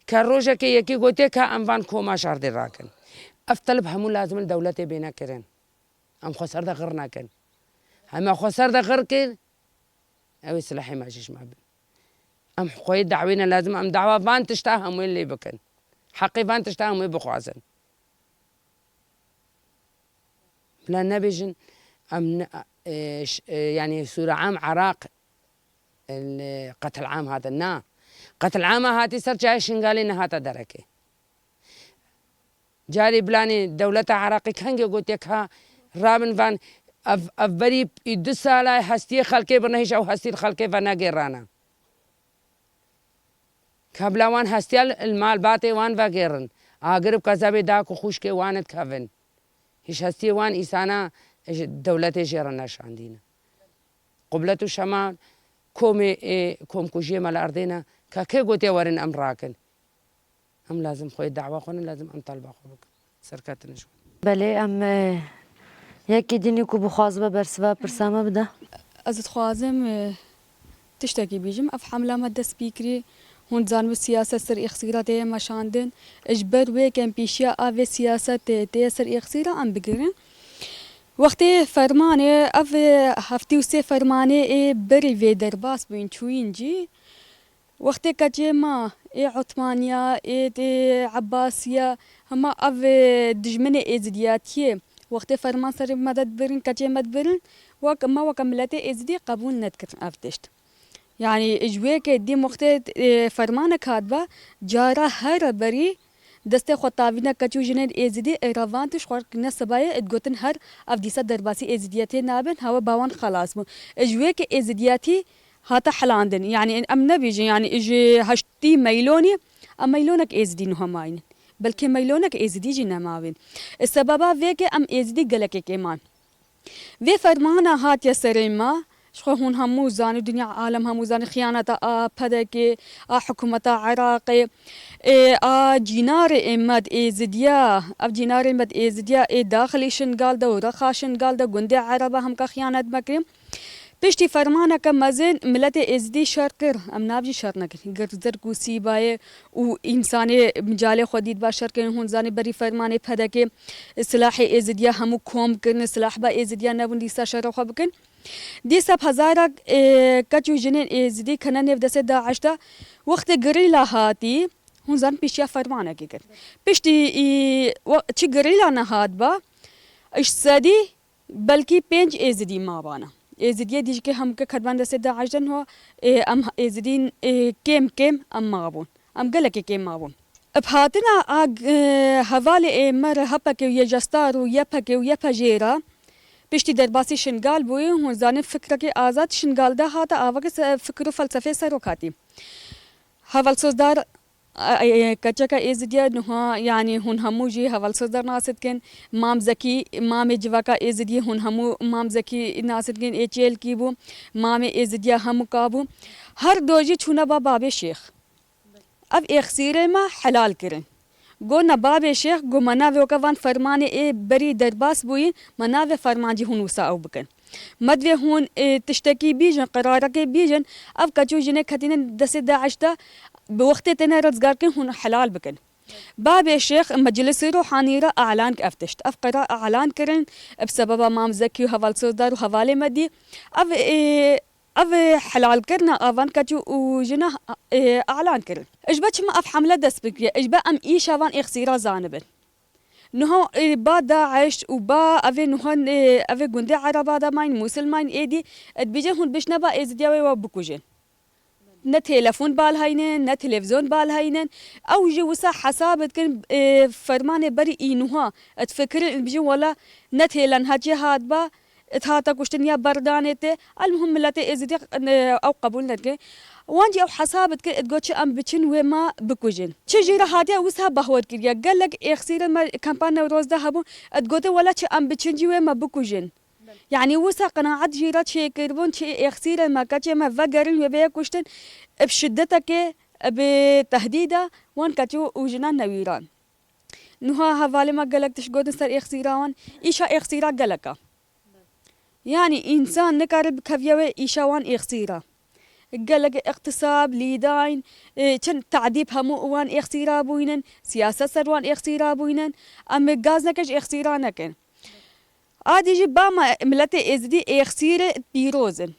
Ka rojekê yekî gotiye ka em van koma şerdê rakin. Ev telb hemû lazim li dewletê bêne kirin. Em xwe ser de xir nekin. Hema xwe ser de xir kir, ew ê silahê me jî ji me bin. Em xweyê dawê ne lazim, em dawa van tişta hemûyê lê bikin. Heqê van tişta hemûyê bixwazin. Bila nebêjin, em ne, e, ş-, e, yanî sûra am Iraq, e, qetil am hate. Na. Qetil ama hatî ser çayê Şingalê nehate derekê. Carê bilanê dewleta Iraqê kengê gotiye ka rabin van ev, ev berî du sala hestiyê xelkê birine hîç ew hestî li xelkê venegêrane. Ka bila wan hestiya li, li malbatê wan vegêrin. Agir bi qezebê dak û xwişkê wan dikevin. Hîç hestiyê wan îsana ji dewletê jê re neşandîne. Qublet û şema komê ê komkujiyê me li erdê ne. Ka kê gotiye werin em rakin? Em lazim xweyê dawa xwe ne, lazim em talba xwe bikin. Serketine ji wan. Belê, em, e, yekî dînî ku bixwazibe bersiva pirsa me bide. Ez dixwazim, e, tiştekî bîjim. Ev hemla me dest pê kirî. Hûn zanibin siyaset ser êxsîra tê meşandin. Ji ber wê ke em pêşiya a vê siyasetê tê ser êxsîra em bigirin. Wextê fermanê, ev, e, heftê û sê fermanê ê berî vê derbas bûyîn, çûyîn cî. Wextê keçê ma ê Otmaniya, ê, ê Ebasiya, hema ev, e, dijminê êzidiyatiyê, wextê ferman serê me de dibirin, keçê me dibirin, wek, me weke miletê êzidî qebûl nedikirin ev tişt. Yanî ji wê ke dîm wextê, e, fermanek hatbe, cara here berî destê xwe tavîne keç û jinên êzidî, e, revand û ji xwe ne sebayê, e, digotin her ev dîsa derbasî êzidiyetê nabin, hewe ba wan xelas bû. E, ji wê ke êzidiyatî hate hilandin. Yanî em nebêjin, yanî ji heştî meylonî, em meylonek êzidî nuha mayînin. Belkî meylonek êzidî jî nemawên. E, sebeba vê ke em êzidî gelekê kêman. Vê fermana hatiye serê me, ji xwe hûn hemû zanî, dinya alem hemû zanî, xiyaneta a P D K'ê, a hikûmeta Iraqê, ê, a cînarê ê me di êzidiya, ev cînarê me di êzidiya ê daxilî Şingal de û rexa Şingal de gundê Ereba hemka xiyanet me kirin. Piştî fermaneke mezin miletê êzidî şer kir, em nabijin şer nekir. Gir zirk û sîbayê û însanê micalê xwe dît ba şer kirin, hûn zanî berî fermanê P D K'ê silahê êzidiya hemû kom kirin, silah ba êzidiya nebûn dîsa şerê xwe bikin. Dîsa bi hezarak, e, keç û jinên êzidî kene nêv destê DAIŞ de. Wextê gerîla hatî, hûn zanîn pêşiya fermanekê kir. Piştî, e, we-, çi gerîla nehat ba, ji sedî belkî pênc êzidî mabana. Êzidiyê dî jî ke hemû ke ketibane destê DAIŞ de niha, e, em êzidî, e, kêm kêm em mabûn. Em gelekê kêm mabûn. Bi hatina a, e, hevalê ê me re H P K û Y J Star û Y P K û Y P J re piştî derbasî Şingal bûyî, hûn zanîn fikrekî azad Şingal de hate, avakî se-, fikir û felsefeyê serok hatî. Heval Sozdar, e, e, keçeka êzidiya niha, yanî hûn hemû jî Heval Sozdar nas dikin. Mam Zekî, mamê civaka êzidiyê hûn hemû Mam Zekî nas dikin, ê Çêlkî bû. Mamê êzidiya hemûka bû. Her do jî çûne ba babê Şêx. Ev êxsîrê me helal kirin. Go ne babê Şêx, go me navê weke van fermanê ê berî derbas bûyî, me navê fermancî hûn wisa ew bikin. Me divê hûn, ê, tiştekî bîjin, qerarekê bîjin, ev keç û jinê ketîne destê DAIŞ de, bi wextê têne rizgarkirin hûn helal bikin. Babê Şêx meclisê ruhanî re elan kir ev tişt. Ev qerar elan kirin, bi sebeba Mam Zekî û Heval Sozdar û hevalê me dî. Ev, ê, ev helalkirina a van keç û jina, e, alan kirin. Ji ber çima ev hemle dest bi kiriye? Ji ber em îşa van êxsîra zanibin. Niha, e, ba DAIŞ û ba evê niha, e, evê gundê Ereba de mayîn, Mûsil mayîn êdî, e, dibêjin hûn bişne ba Êzidiya wê we bikujin. Ne telefon balhayne, ne televizyon balhayne. Ew jî wisa hesab dikin, e, fermanê berî î nuha. Difikirin, dibêjin wela ne têlen hecê hat ba, it hata kuştin ya berdanê te. Elmuhim miletê Êzidî, e, ew qebûl nedike. Wan jî ew hesab dikin, digot çi em biçin wê ma bikujin. Çi jî re hatiye wisa bahwer kiriye. Gelek êxsîrên me kampa Newroz de hebûn, digotin wela çi em biçin jî wê me bikujin. Yanî wisa qenaet jî re çêkiribûn, çi êxsîrên me, keçê me vegerin wê bêye kuştin, bi şiddetekê, bi tehdîda wan keçû û jinan newîran. Niha hevalê me gelek tişt gotin ser êxsîra wan, îşa êxsîra gelek e. Yanî însan nikare bikeviye wê îşa wan êxsîra. Gelek îxtisab, lîdayn, e, çend tadîb hemû wan êxsîra bûynin, siyaset ser wan êxsîra bûynin. Em gazneke ji êxsîra nekin. Adî jî ba me miletê Êzidî êxsîrê pîroz in.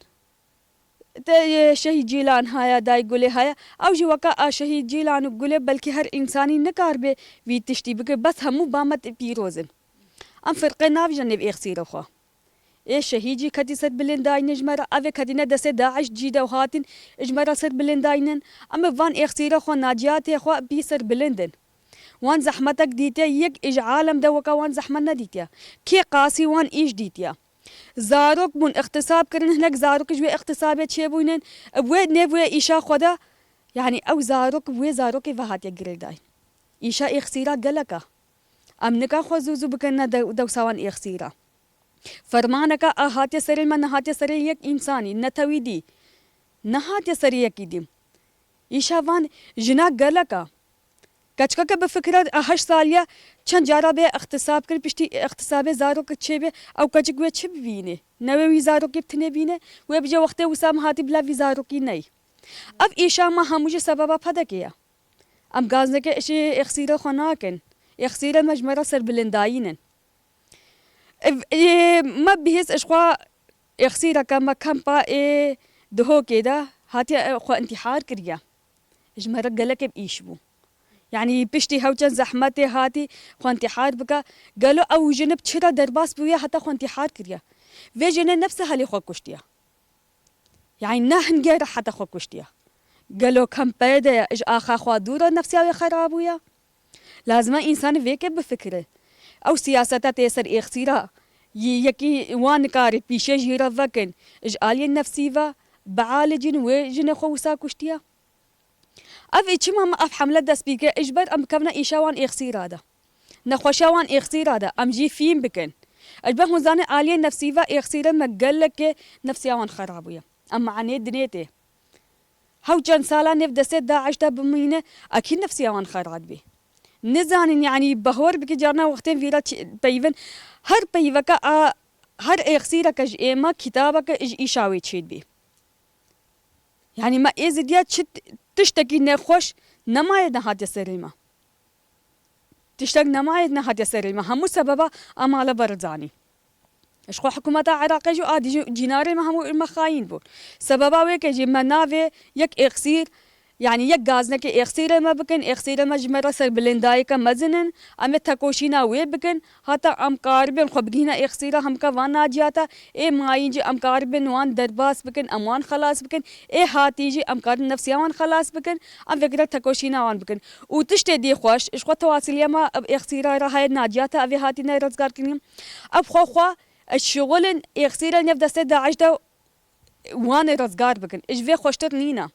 Te, e, Şehîd Cîlan haya, Dayê Gulê haya. Ew jî weka a Şehîd Cîlan û Gulê belkî her însanî nikaribe vî tiştî bike, bes hemû ba me pîroz in. Em firqe navêjin nêv êxsîrê xwe. Ê şehîd jî ketî ser bilindayînê ji me re, ev ê ketîne destê DAIŞ cî de û hatin ji me re ser bilindayînin. Em bi van êxsîra xwe, naciyatê xwe bî ser bilind in. Wan zehmetek dîtiye, yek ji alem de weka wan zehmet nedîtiye. Kê qasî wan îş dîtiye. Zarok bûn, îxtisab kirin, hinek zarok ji wê îxtisabê çêbûynin. Bi wê nêv wê îşa xwe de, yanî ew zarok bi wê zarokê ve hatiye girêdayîn. Îşa êxsîra gelek e. Em nikan xwe zû zû bikin ne dew-, dewsa wan êxsîra. Fermaneke a hatiye serê me, nehatiye serê yek însanî, netewî dî. Nehatiye serê yekî dî. Îşa van jina gelek e. Keçikeke bi fikra a heşt saliya çend cara bê îxtisab kir, piştî îxtisabê zarok çêbê, ew keçik wê çi bibînê? Ne wê wî zarokê bi tinê bîne, wê bije wextê wisa min hatî bila vî zarokî ney. Ev îşa me hemû jî sebeba pedekê ye. Em gazneke ji êxsîrê xwe nakin. Êxsîrê me ji me re serbilindayîn in. Ev, ê, me bihîst ji xwe êxsîreke me kempa ê Duhokê de hatiye, e, xwe întîhar kiriye. Ji me re gelekê bi îş bû. Yanî piştî hewçend zehmetê hatî xwe întîhar bike. Gelo ew jin bi çi re derbas bûye heta xwe întîhar kiriye? Vê jinê nefsê helê xwe kuştiye. Yanî ne hingê re heta xwe kuştiye. Gelo kempeyê de ye, ji axa xwe dûr e, nefsiya wê xera bûye? Lazim e însanî vêkê bifikire. Ew siyaseta tê ser êxsîra yî yekî wan nikare pîşe jî re vekin. Ji aliyê nefsî ve bialicin wê jinê xwe wisa kuştiye. Ev ê çima me ev hemle dest pê kir? Ji ber em bikevine îşa wan êxsîra de. Nexweşiya wan êxsîra de. Em jî fîm bikin. Ji ber hûn zanê aliyê nefsî ve êxsîrê me gelekê nefsiya wan xera bûye. Em manê dinê tê. Hew çend sala nêv destê DAIŞ de bimîne, ekîd nefsiya wan xera dibê. Nizanin, yanî bahwer bike carna wextên vîra çi-, peyvin, her peyveke a, her êxsîreke ji êma kitabeke ji îşa wê çêdibê. Yanî me Êzidiya çi t-, tiştekî nexweş nemaye nehatiye serê me. Tiştek nemaye nehatiye serê me. Hemû sebeba a mala Barzanî. Ji xwe hikûmeta Iraqê jî û adî jî cînarê me hemû me xayîn bûn. Sebeba wê ke jî me navê yek êxsîr, yanî yek gaznekê êxsîrê me bikin, êxsîrê me ji me re serbilindayeke mezin in, em ê tekoşîna wê bikin, heta em karibin xwe bigihîne êxsîra hemka van naciyata, ê mayîn jî em karibin wan derbas bikin, em wan xelas bikin, ê hatî jî em karin nefsiya wan xelas bikin, em vekira tekoşîna wan bikin. Û tiştê dî xweş, ji xwe tewasiliya me bi êxsîra re heye naciyata evê hatîne rizgarkirin. Ev xwe xwe ji şixulên êxsîrên nêv destê DAIŞ de wan ê rizgar bikin. Ji vê xweştir nîne.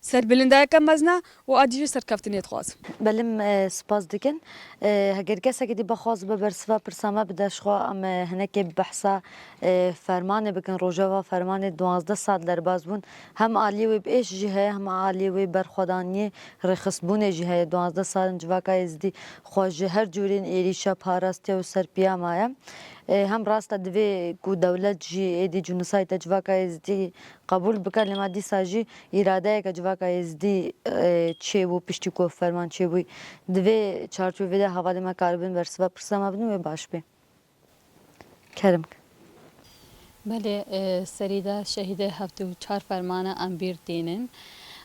Serbilindayeke mezin e û adî jî serkeftinê dixwazim. Belê, em, e, spas dikin. E, heger kesekî dî bixwaz be bersiva pirsa me bide, ji xwe em, e, hinekê behsa, e, fermanê bikin. Rojeva fermanê duwazdeh sal derbas bûn. Hem aliyê wê bi êş jî heye, hem aliyê wê berxwedaniyê, rêxistbûnê jî heye. Duwazdeh sal in civaka Êzidî xwe ji her cûrên êrîşa parastiye û ser piya maye. E, hem rast e, divê ku dewlet jî êdî cînosayda civaka Êzidî qebûl bike, lê ma dîsa jî îradeyeke civaka Êzidî, e, çêbû, piştî ku ferman çêbûyî. Di vê çarçovê de hevalê me karibin bersiva pirsa me bidin, wê baş bê. Kerem ke. Belê, e, serî de şehîdê heftê û çar fermana em bîr tînin.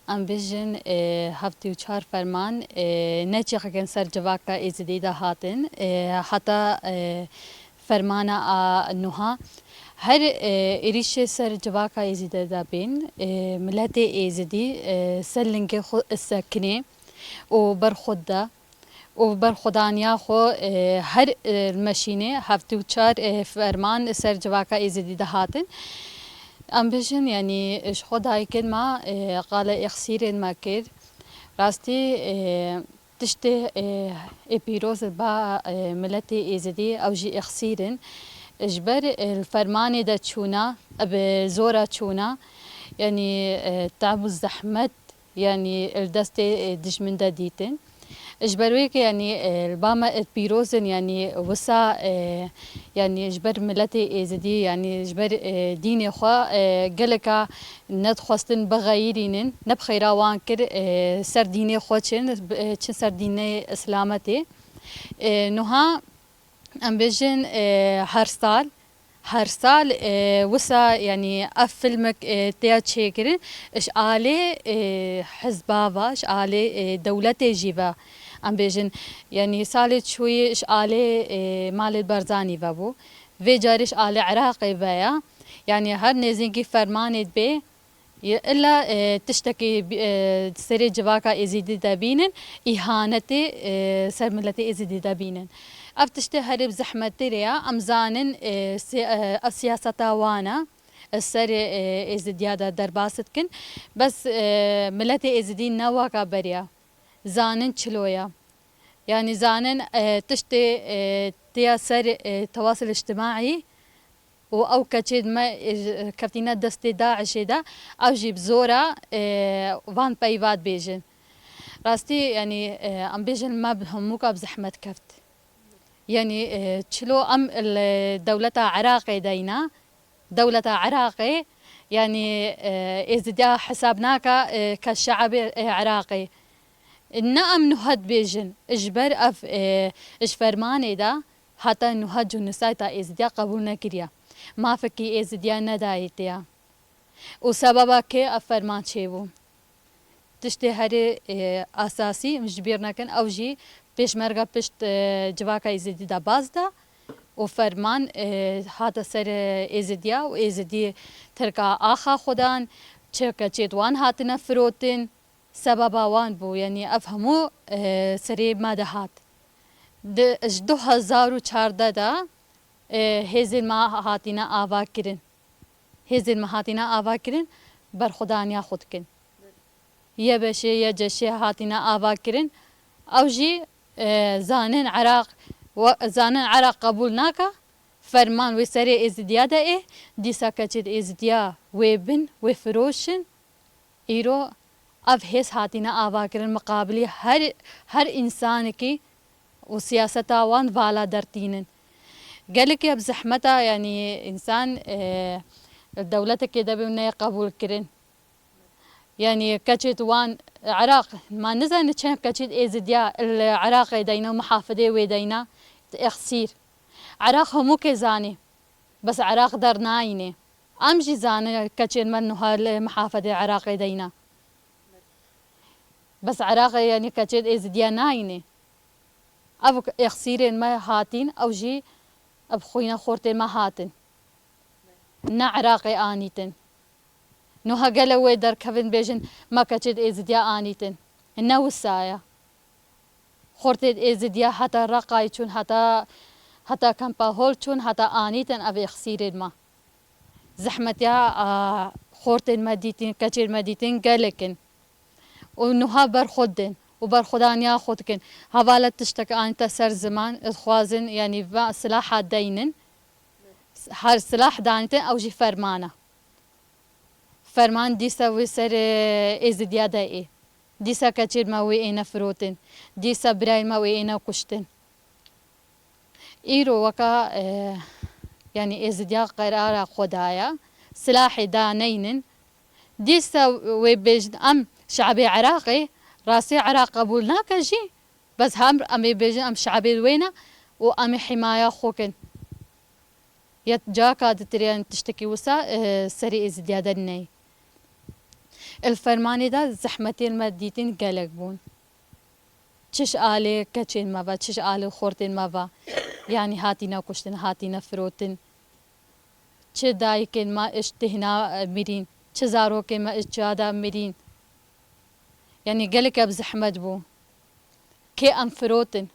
Em bijin, e, heftê û çar ferman, e, ne çêxekin ser civaka Êzidî de hatin. E, heta, e, fermana a nuha. Her, e, êrîşê ser civaka Êzidî de bin, e, miletê Êzidî, e, ser lingê xwe sekinê û ber xwe de û berxwedaniya xwe, e, her, e, meşînê heftê û çar, e, ferman ser civaka Êzidî de hatin. Em bijin, yanî ji xwe dayikên me, e, qala êxsîrên me kir. Rastî, e, tiştê, e, ê pîroz ba, e, miletê Êzidî, ew jî êxsîr in. Ji ber, e, li fermanê de çûna, bi zora çûna, yanî, e, tab û zehmet, yanî li destê, e, dijmin de dîtin. Ji ber wê ke, yanî, e, li ba me, e, pîroz in, yanî wisa, e, yanî ji ber miletê Êzidî, yanî ji ber, e, dînê xwe, e, geleka nedixwestin bixeyirînin, ne bi xeyra wan kir, e, ser dînê xwe çin, e, çin ser dînê Îslametê. E, nuha em bêjin, e, her sal, her sal, e, wisa, yanî ev filmek, e, têya çêkirin, ji alê, e, hizba ve, ji alê, e, dewletê jî ve, em bêjin, yanî salê çûyî ji alê, e, malê Barzanî ve bû. Vê carê ji alê Iraqê ve ya. Yanî her nêzîkî fermanê bê, Ye, illa, e, tiştekî bi-, e, serê civaka Êzidî de bînin, îhanetê, e, ser miletê Êzidî de bînin. Ev tiştê herî bi zehmettirê ya. Em zanin, e, si-, e, ev siyaseta wan e, e, serê, e, Êzidiya de derbas dikin. Bes, e, miletê Êzidî ne waka beriya. Zanin çilo ya. Yanî zanin, e, tiştê, e, têya ser, e, tewasil îctimaî, û ew keçê me, e, ji, keftîne destê DAIŞê de, ew jî bi zora, e, van peyva dibêjin. Rastî, yanî, e, em bêjin me bi hemûka bi zehmet keft. Yanî, e, çilo em li dewleta Iraqê deyna, dewleta Iraqê, yanî, e, Êzidiya hesab naka, e, ke şeabê, e, Iraqê. Ne em nuha dibêjin, ji ber ev, e, ji fermanê de heta nuha cînosayda Êzidiya qebûl nekiriye. Mafekî Êzidiya nedayê têya. Û sebeba kê ev ferman çêbû? Tiştê herê, e, esasî, em ji bîr nekin, ew jî pêşmerga pişt, e, civaka Êzidî de baz da û ferman, e, hate ser, e, Êzidiya û Êzidî tirka axa xwe dan, çi keçêt wan hatine firotin. Sebeba wan bû, yanî ev hemû, e, serê me de hat. Di, ji du hezar û çardeh de, e, hêzên me hatine avakirin. Hêzên me hatine avakirin, berxwedaniya xwe dikin. YBŞ, YCŞ hatine avakirin. Ew jî, e, zanên Iraq, we, zanên Iraq qebûl nake, ferman wê serê Êzidiya de ê, dîsa keçêt Êzidiya wê bin, wê firoşin. Îro ev hêz hatine avakirin miqabilî her, her însanekî û siyaseta wan vala dertînin. Gelekî bi zehmeta, yanî însan, e, dewletekê de bê û neyê qebûl kirin. Yanî keçêt wan Iraq, ma nizane çend keçêt Êzidiya li Iraqê deyna û mihafidê wê deyna, êxsîr. Iraq hemûkê zanî. Bes Iraq dernayînê. Em jî zanin keçên me niha li mihafedê Iraqê deyna. Bes Iraqê, yanî keçên Êzidiya nayînê. Ev êxsîrên me hatîn, ew jî bi xwîna xortên me hatin. Ne Iraqê anîtin. Niha gelo wê derkevin bêjin, me keçên Êzidiya anîtin. Ne wisa ye. Xortên Êzidiya heta Reqayê çûn, heta, heta Kempa Hol çûn, heta anîtin ev êxsîrên me. Zehmetiya, a, xortên me dîtin, keçên me dîtin gelek in. Û niha ber xwe din û berxwedaniya xwe dikin. Hevala tiştek anîte ser ziman, dixwazin, yanî va silaha deynin. Her silah danîtin, ew jî ferman e. Ferman dîsa wê ser, e, Êzidiya de ê. Dîsa keçên me wê êne firotin. Dîsa birayên me wê êne kuştin. Îro weka, e, yanî Êzidiya qerara xwe daye. Silahê daneynin. Dîsa wê bêjin em şeabê Iraqê, rastî Iraq qebûl nake jî. Bes hem em ê bêjin em şeabê wê ne û em ê himaya xwe kin. Ya caka ditirê tiştekî wisa, e, serê Êzidiya de ney. Li fermanê de zehmetên me dîtin gelek bûn. Çi ji alê keçên me ve, çi ji alê xortên me ve, yanî hatîne kuştin, hatîne firotin. Çi dayikên me ji tihna, e, mirîn, çi zarokên me ji çiya de mirîn. Yanî gelek ev zehmet bû. Kê em firotin.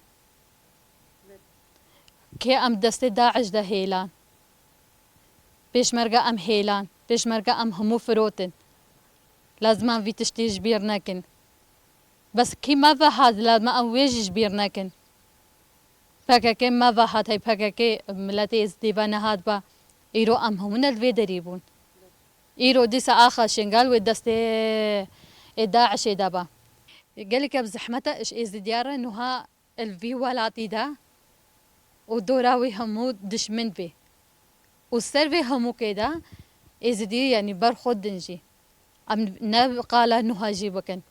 Kê em destê DAIŞ de hêlan. Pêşmerge em hêlan. Pêşmerge em hemû firotin. Lazim em vî tiştî ji bîr nekin. Bes kî me ve hat, lazim em wê jî ji bîr nekin. P K K me ve hat, hey P K K miletê Êzidî ve nehat be. Îro em hemû ne li vê derî bûn. Îro dîsa axa Şingal wê destê ê DAIŞê de be. Gelek ev zehmet e ji Êzidiya re nuha li vî welatî de û dora wî hemû dişmin bê. Û ser vê hemûkê de Êzidî, yanî ber xwe din jî. Em ne qala nuha jî bikin.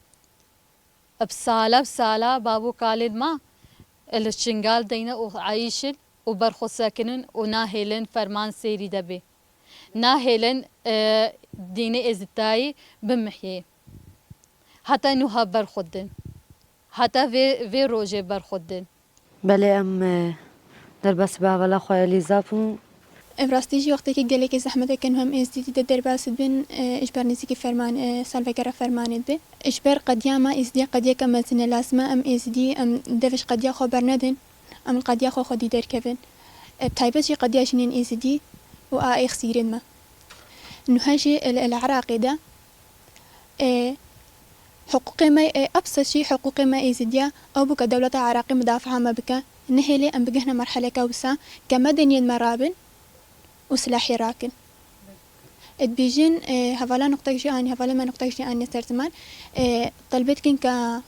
Bi sala bi sala bab û kalên me li Şingal deyne û eyşin û ber xwe sekinin û nahêlin ferman sêrî de bê. Nahêlin, e, dînê Êzidayî bimihiyê. Heta nuha ber xwe din. Heta vê, vê rojê ber xwe din. Belê em, e, derbasî bi hevala xwe Elîza bûn. Ev rastî jî wextekî gelekî zehmet e ke em Êzidî de derbas dibin, e, ji ber nêzîkî ferman, e, salvegera fermanê dibe. Ji ber qediya me Êzidiya qediyeke mezin e, lazim e em Êzidî, em dev ji qediya xwe bernedin, em li qediya xwe xwedî derkevin. E, bi taybet jî qediya jinên Êzidî û a êxsîrên me. Nuha jî li, li Iraqê de, e, hiqûqê me, e, ebsat jî hiqûqê me Êzidiya, ew bû ke dewleta Iraqê midafaa me bike. Nehêlê em bigihne merheleke wisa ke medeniyên me rabin û silahê rakin. Dibêjin, e, hevala nuqtek jî anî, hevalê me nuqtek jî anî ser ziman. E, telbê dikin ke,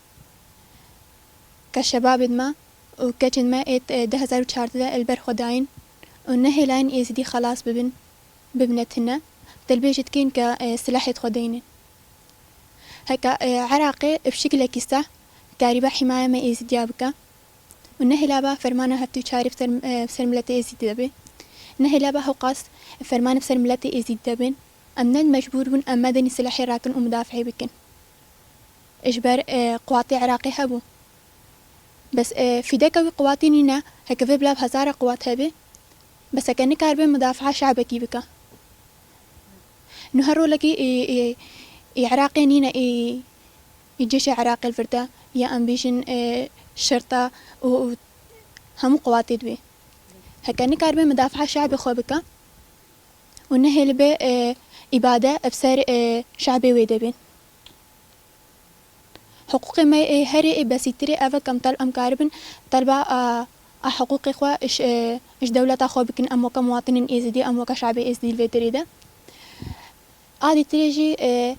ke şebabên me û keçên me ê, e, du hezar û çardeh de li ber xwe dayîn û nehêlayîn Êzidî xelas bibin, bibine tune. Telbê jî dikin ke, e, silahê xwe deynin. Heke, e, Iraqê bi şiklekî seh karîbe hîmaya me Êzidiya bike. Û nehêla ba fermana heftê û çarê bi ser, e, bi ser miletê Êzidî de be. Nehêla ba hewqas fermana bi ser miletê Êzidî de bin. Em ne mecbûr bûn em medenî silahê rakin û mudafeê bikin. Ji ber, e, quwatê Iraqê hebû. Bes, e, fîdeka wî quwatî nîne, heke vê bila bi hezara quwat hebe. Bes heke nikaribe mudafaa şabekî bike. Niha rolekî ê, ê, ê Iraqê nîne, ê, ê cêşê Iraqê li vir de, ya em bêjin, ê, şerta û, û hemû quwatê dibê. Heke nikaribe midafaa şabê xwe bike û nehêlibe, ê, îbade bi ser, ê, şabê wê de bên. Hiqûqê me ê herê ê besîtirê ev e ke em tal-, em karibin telba a, a hiqûqê xwe ji, e, ji dewleta xwe bikin, em weke muwatinên Êzidî, em weke şabê Êzidî li vê derê de. A dîtirê jî, e,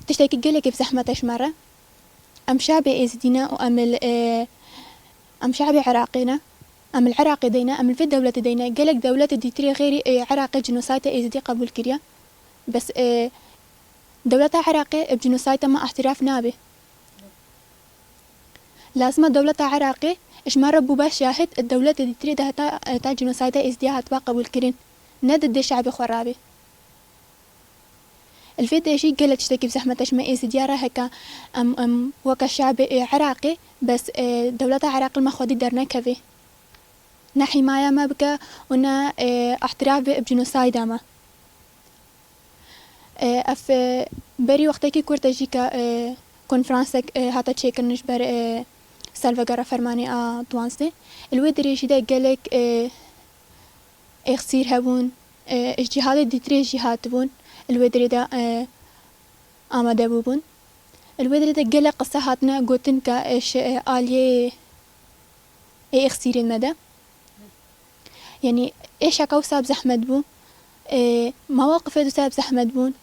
tiştekî gelekî bi zehmet e ji me re. Em şabê Êzidî ne û em li, e, em şabê Iraqê ne. Em li Iraqê deyne, em li vê dewletê deyne. Gelek dewletê dîtirê xêrî, e, Iraqê cinosayta Êzidî qebûl kiriye. Bes, e, dewleta Iraqê bi cinosayta me îhtîraf nabe. Lazim e dewleta Iraqê ji me re bûbe şahid, dewletê dîtirê de heta, heta cinosayda Êzidiya hatiba qebûlkirin. Ne di dê şabê xwe rabê. Li vê de jî gelek tiştekî bi zehmet e ji me Êzidiya re heke em, em weke şabê, e, Iraqê, bes, e, dewleta Iraqê li me xwedî dernekevê. Ne hîmaya me bike û ne, e, îhtîraf bê bi cinosayda me. E, ev, e, berî wextekî kurt e jî ke, e, konferansek, e, hate çêkirin ji ber, e, salvegera fermanê a duwazdeh. Li wê derê jî de gelek, e, êxsîr hebûn, e, ji cîhatê dîtirê jî hatibûn, li wê derê de, e, amade bûbûn. Li wê derê de gelek qise hatine gotin ke, e, ji, e, aliyê ê êxsîrên me de. Yanî êşeka wisa bi zehmet bû. Ê, mewaqifê wisa bi zehmet bûn.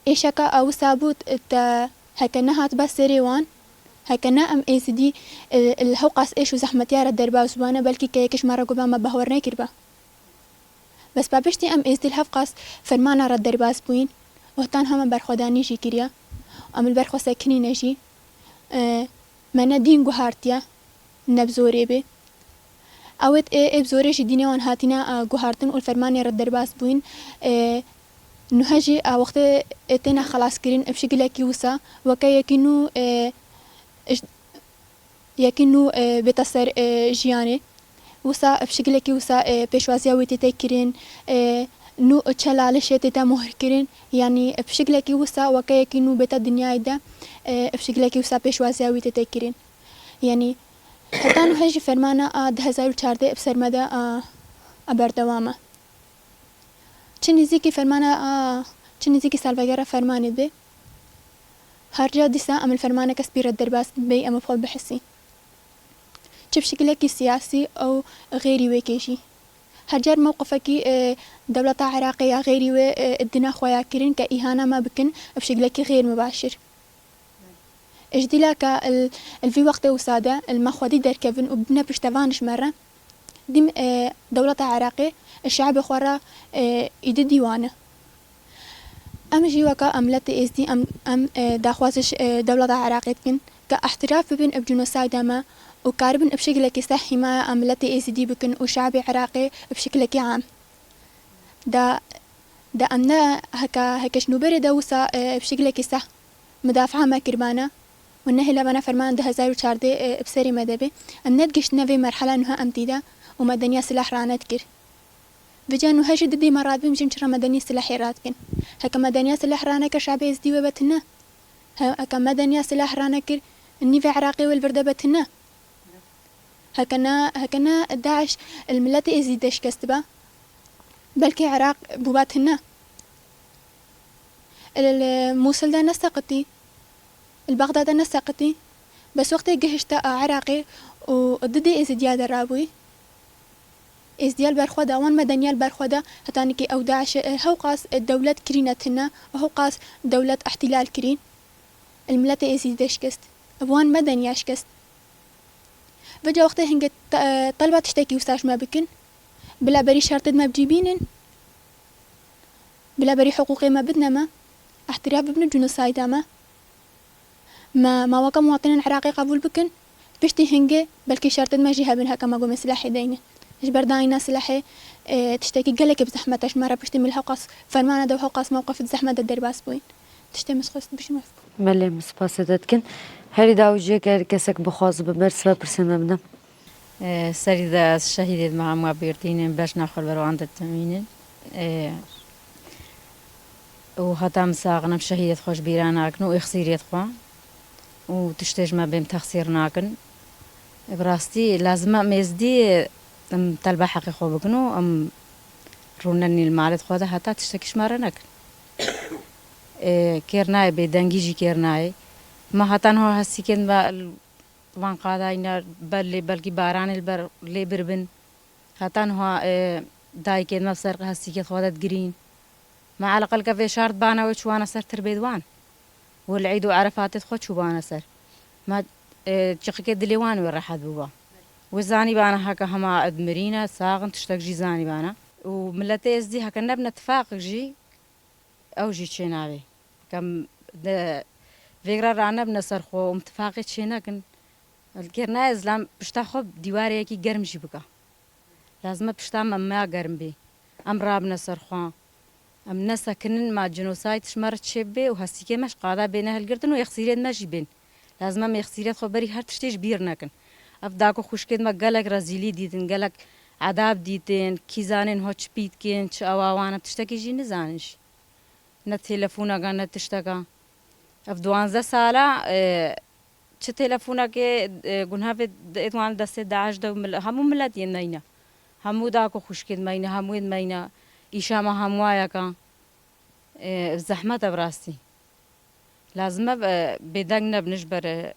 Êşeka a wisa bû te heke nehat be serê wan, heke ne em Êzidî, e, li hewqas êş û zehmetiya re derbas bûbane, belkî keyekê ji me re gobe me behwer nekiribe. Bes pabiştî em Êzidî li hevqas fermana re derbas bûyîn û heta niha me berxwedanî jî kiriye. Em li ber xwe sekinîne jî. E, me ne dîn guhartiye, ne bi zorê bê. Ewêt ê, ê bi zorê ji dînê wan hatîne, e, guhartin û li fermanê re derbas bûyîn. E, nuhe jî, e, wextê, e, têne xelaskirin, e, bi şikilekî wisa, weke yekî nû, e, ji, yekî nû, e, bête ser, e, jiyanê. Wisa, e, bi şikilekî wisa, e, pêşwaziya wî tête kirin, e, nû, e, çelalişê tête mohr kirin. Yanî, e, bi şikilekî wisa, weke yekî nû bête dinyayê de, e, bi şikilekî wisa pêşwaziya wî tête kirin. Yanî, heta nuhe jî fermana a du hezar û çardeh bi ser me de a, a berdewam e. Çi nîzîkî fermana a, çi nîzîkî salvegera fermanê be, her ca dîsa em li fermaneke spî re derbas bibin, em bi xwe bihisîn. Çi bi şikilekî siyasî ew xêrî wê kê jî. Her car mewqifekî, e, dewleta Iraqê ya xêrî wê, e, dina xwe ya kirin ke îhana me bikin bi şikilekî xêr mibaşir. Ji dîla ke li, li vî wextê wisa de li me xwedî derkevin û bibine piştevan ji me re, dîm, e, dewleta Iraqê ji şe'bê xwe re, e, îdî dîwan e. Em jî weke em miletê Êzdî em, em, e, daxwaz ji, e, dewleta Iraqê dikin ke îhtiraf bibin bi jenosayda me û karibin bi şikilekî seh hîmaya em miletê Êzidî bikin û şe'bê Iraqê bi şikilekî am. Da, da em ne heke, heke ji nûberê de wisa, e, bi şikilekî seh midafea me kiribane û nehêlabane fermana du hezar û çardeh, e, bi serê me de be. Em nedigihiştine vê merhela niha em tî de û medeniya silah ranedikir. Vêca niha jî didî me radibin, bijîm çira medenî silahê radikin. Heke medeniya silah raneke şe'bê Êzdî wê be tune. He, heke medeniya silah ranekir, nîvê Iraqê wê li vir de be tune. Heke ne, heke ne DAIŞ li miletê Êzidî de şikest dibe, belkî Iraq bûba tune. Li, li Mûsil de neseqitî, li Bexda de neseqitî. Bes wextê gihişte a Iraqê û didê Êzidiya de rabûyî, Êzidiya li ber xwe da, wan medeniya li ber xwe da, heta nikê ew DAIŞê, e, hewqas, e, dewlet kirîne tune, hewqas dewlet îhtîlal kirîn. Li miletê Êzidî de şikest. Wan medeniya şikest. Vêca wextê hingê te-, e, telba tiştekî wisa ji me bikin, bila berî şertê me bi cî bînin, bila berî hiqûqê me bidine me, îhtiraf bibin bi jenosayda me. Me, me weke muwatinên Iraqê qebûl bikin, piştî hingê belkî şertên me jî hebin heke me gomê silahê deynin. Ji ber dayîna silahê, e, tiştekî gelekî bi zehmet e ji me re, piştî min li hewqas fermana de û hewqas mewqif di zehmet de derbas bûyîn. Tiştê min xwest bişîme. Belê, min spasê te dikin. Herî dawî jî eger kesek bixwaze bi bersiva pirsê me bide. E, serî de ez şehîdê me hemû bîr tînin, bejna xwe li ber wan de dimînin. E, û heta min sax in em şehîdê xwe ji bîra nakin û êxsîrê xwe û tiştê ji me bên texsîr nakin. Bi rastî lazim e em Êzdî em telba heqê xwe bikin û em rûnenî li malê xwe de heta tiştekî ji me re nekin. E, kêr nayê, bêdengî jî kêr nayê. Me heta niha hestîkên me li van qadayî ne, belê belkî baranê li ber lê biribin. Heta niha, e, dayikên me bi ser hestîkê xwe de digirîn. Me eleqel ke vê şart bana wê çûbana ser tirbê wan. Wê li Eîd û Erefatê xwe çûbana ser. Me, e, çiqikê dilê wan wê rehet bûba. Wê zanîbana heke hema dimirîne, sax in, tiştek jî zanîbana. Û miletê Êzdî heke nebine tifaqek jî, ew jî çênabê. Ke em di vêgra ranebine ser xwe û em tifaqê çênekin, li kêr nayê zilam pişta xwe dîwarê yekî germ jî bike. Lazim e pişta me maya germ bê. Em rabine ser xwe. Em nesekinin ma cînosayd ji me re çêbibe û hestîkê me ji qada bêne hilgirtin û êxsîrên me jî bên. Lazim e em êxsîrê xwe berî her tiştê ji bîr nekin. Ev dako xwişkên me gelek rezîlî dîtin, gelek edab dîtin, kî zanên ho çi pî dikin, çi ewa wan e, tiştekî jî nizanin jî. Ne telefoneke, ne tişteke. Ev duwanzdeh sala, e, çi telefonekê, e, gunha vê d-, ê wan destê DAIŞ de û mil-, hemû milet yên me yîne. Hemû dako xwişkên me yîne, hemû yên me yîne. Îşa me hemû wayeke. E, zehmet e bi rastî. Lazim e, e, bêdeng nebin ji ber, e,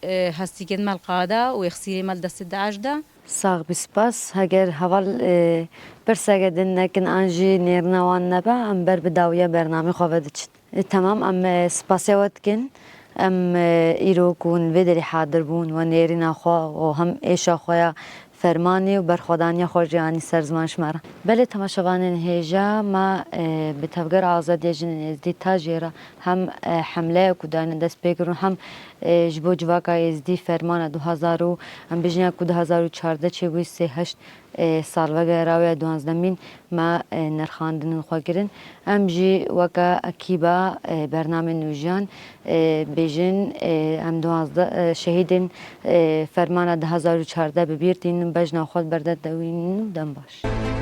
e, hestîkên me li qada û êxsîrê me li destê DAIŞ de. Sax bî, spas. Heger heval, e, pirseke din nekin an jî nêrina wan nebe, em ber bi dawiya bernamê xwe ve diçin. E, temam, em, e, spasiya we dikin. Em, e, îro ku hûn vê derê hadir bûn, we nêrîna xwe û hem êşa xwe ya fermanê û berxwedaniya xwe jî anî ser ziman ji me re. Belê temaşevanên hêja me, e, bi Tevgera Azadiya Jinên Êzdî ta jê re hem, e, hemleya ku dayne dest pê kirin û hem, e, ji bo civaka Êzdî fermana du hezar û, em bijîne ku du hezar û çardeh çêbûyî sê heşt, e, salvegera wê ya duwazdemîn me, e, nirxandinên xwe kirin. Em jî weke ekîba, e, bernamên nûjiyan, e, bêjin, e, em duwazdeh, e, şehîdên, e, fermana du hezar û çardeh bi bîr tînin, bejna xwe berde dewînin û dem baş.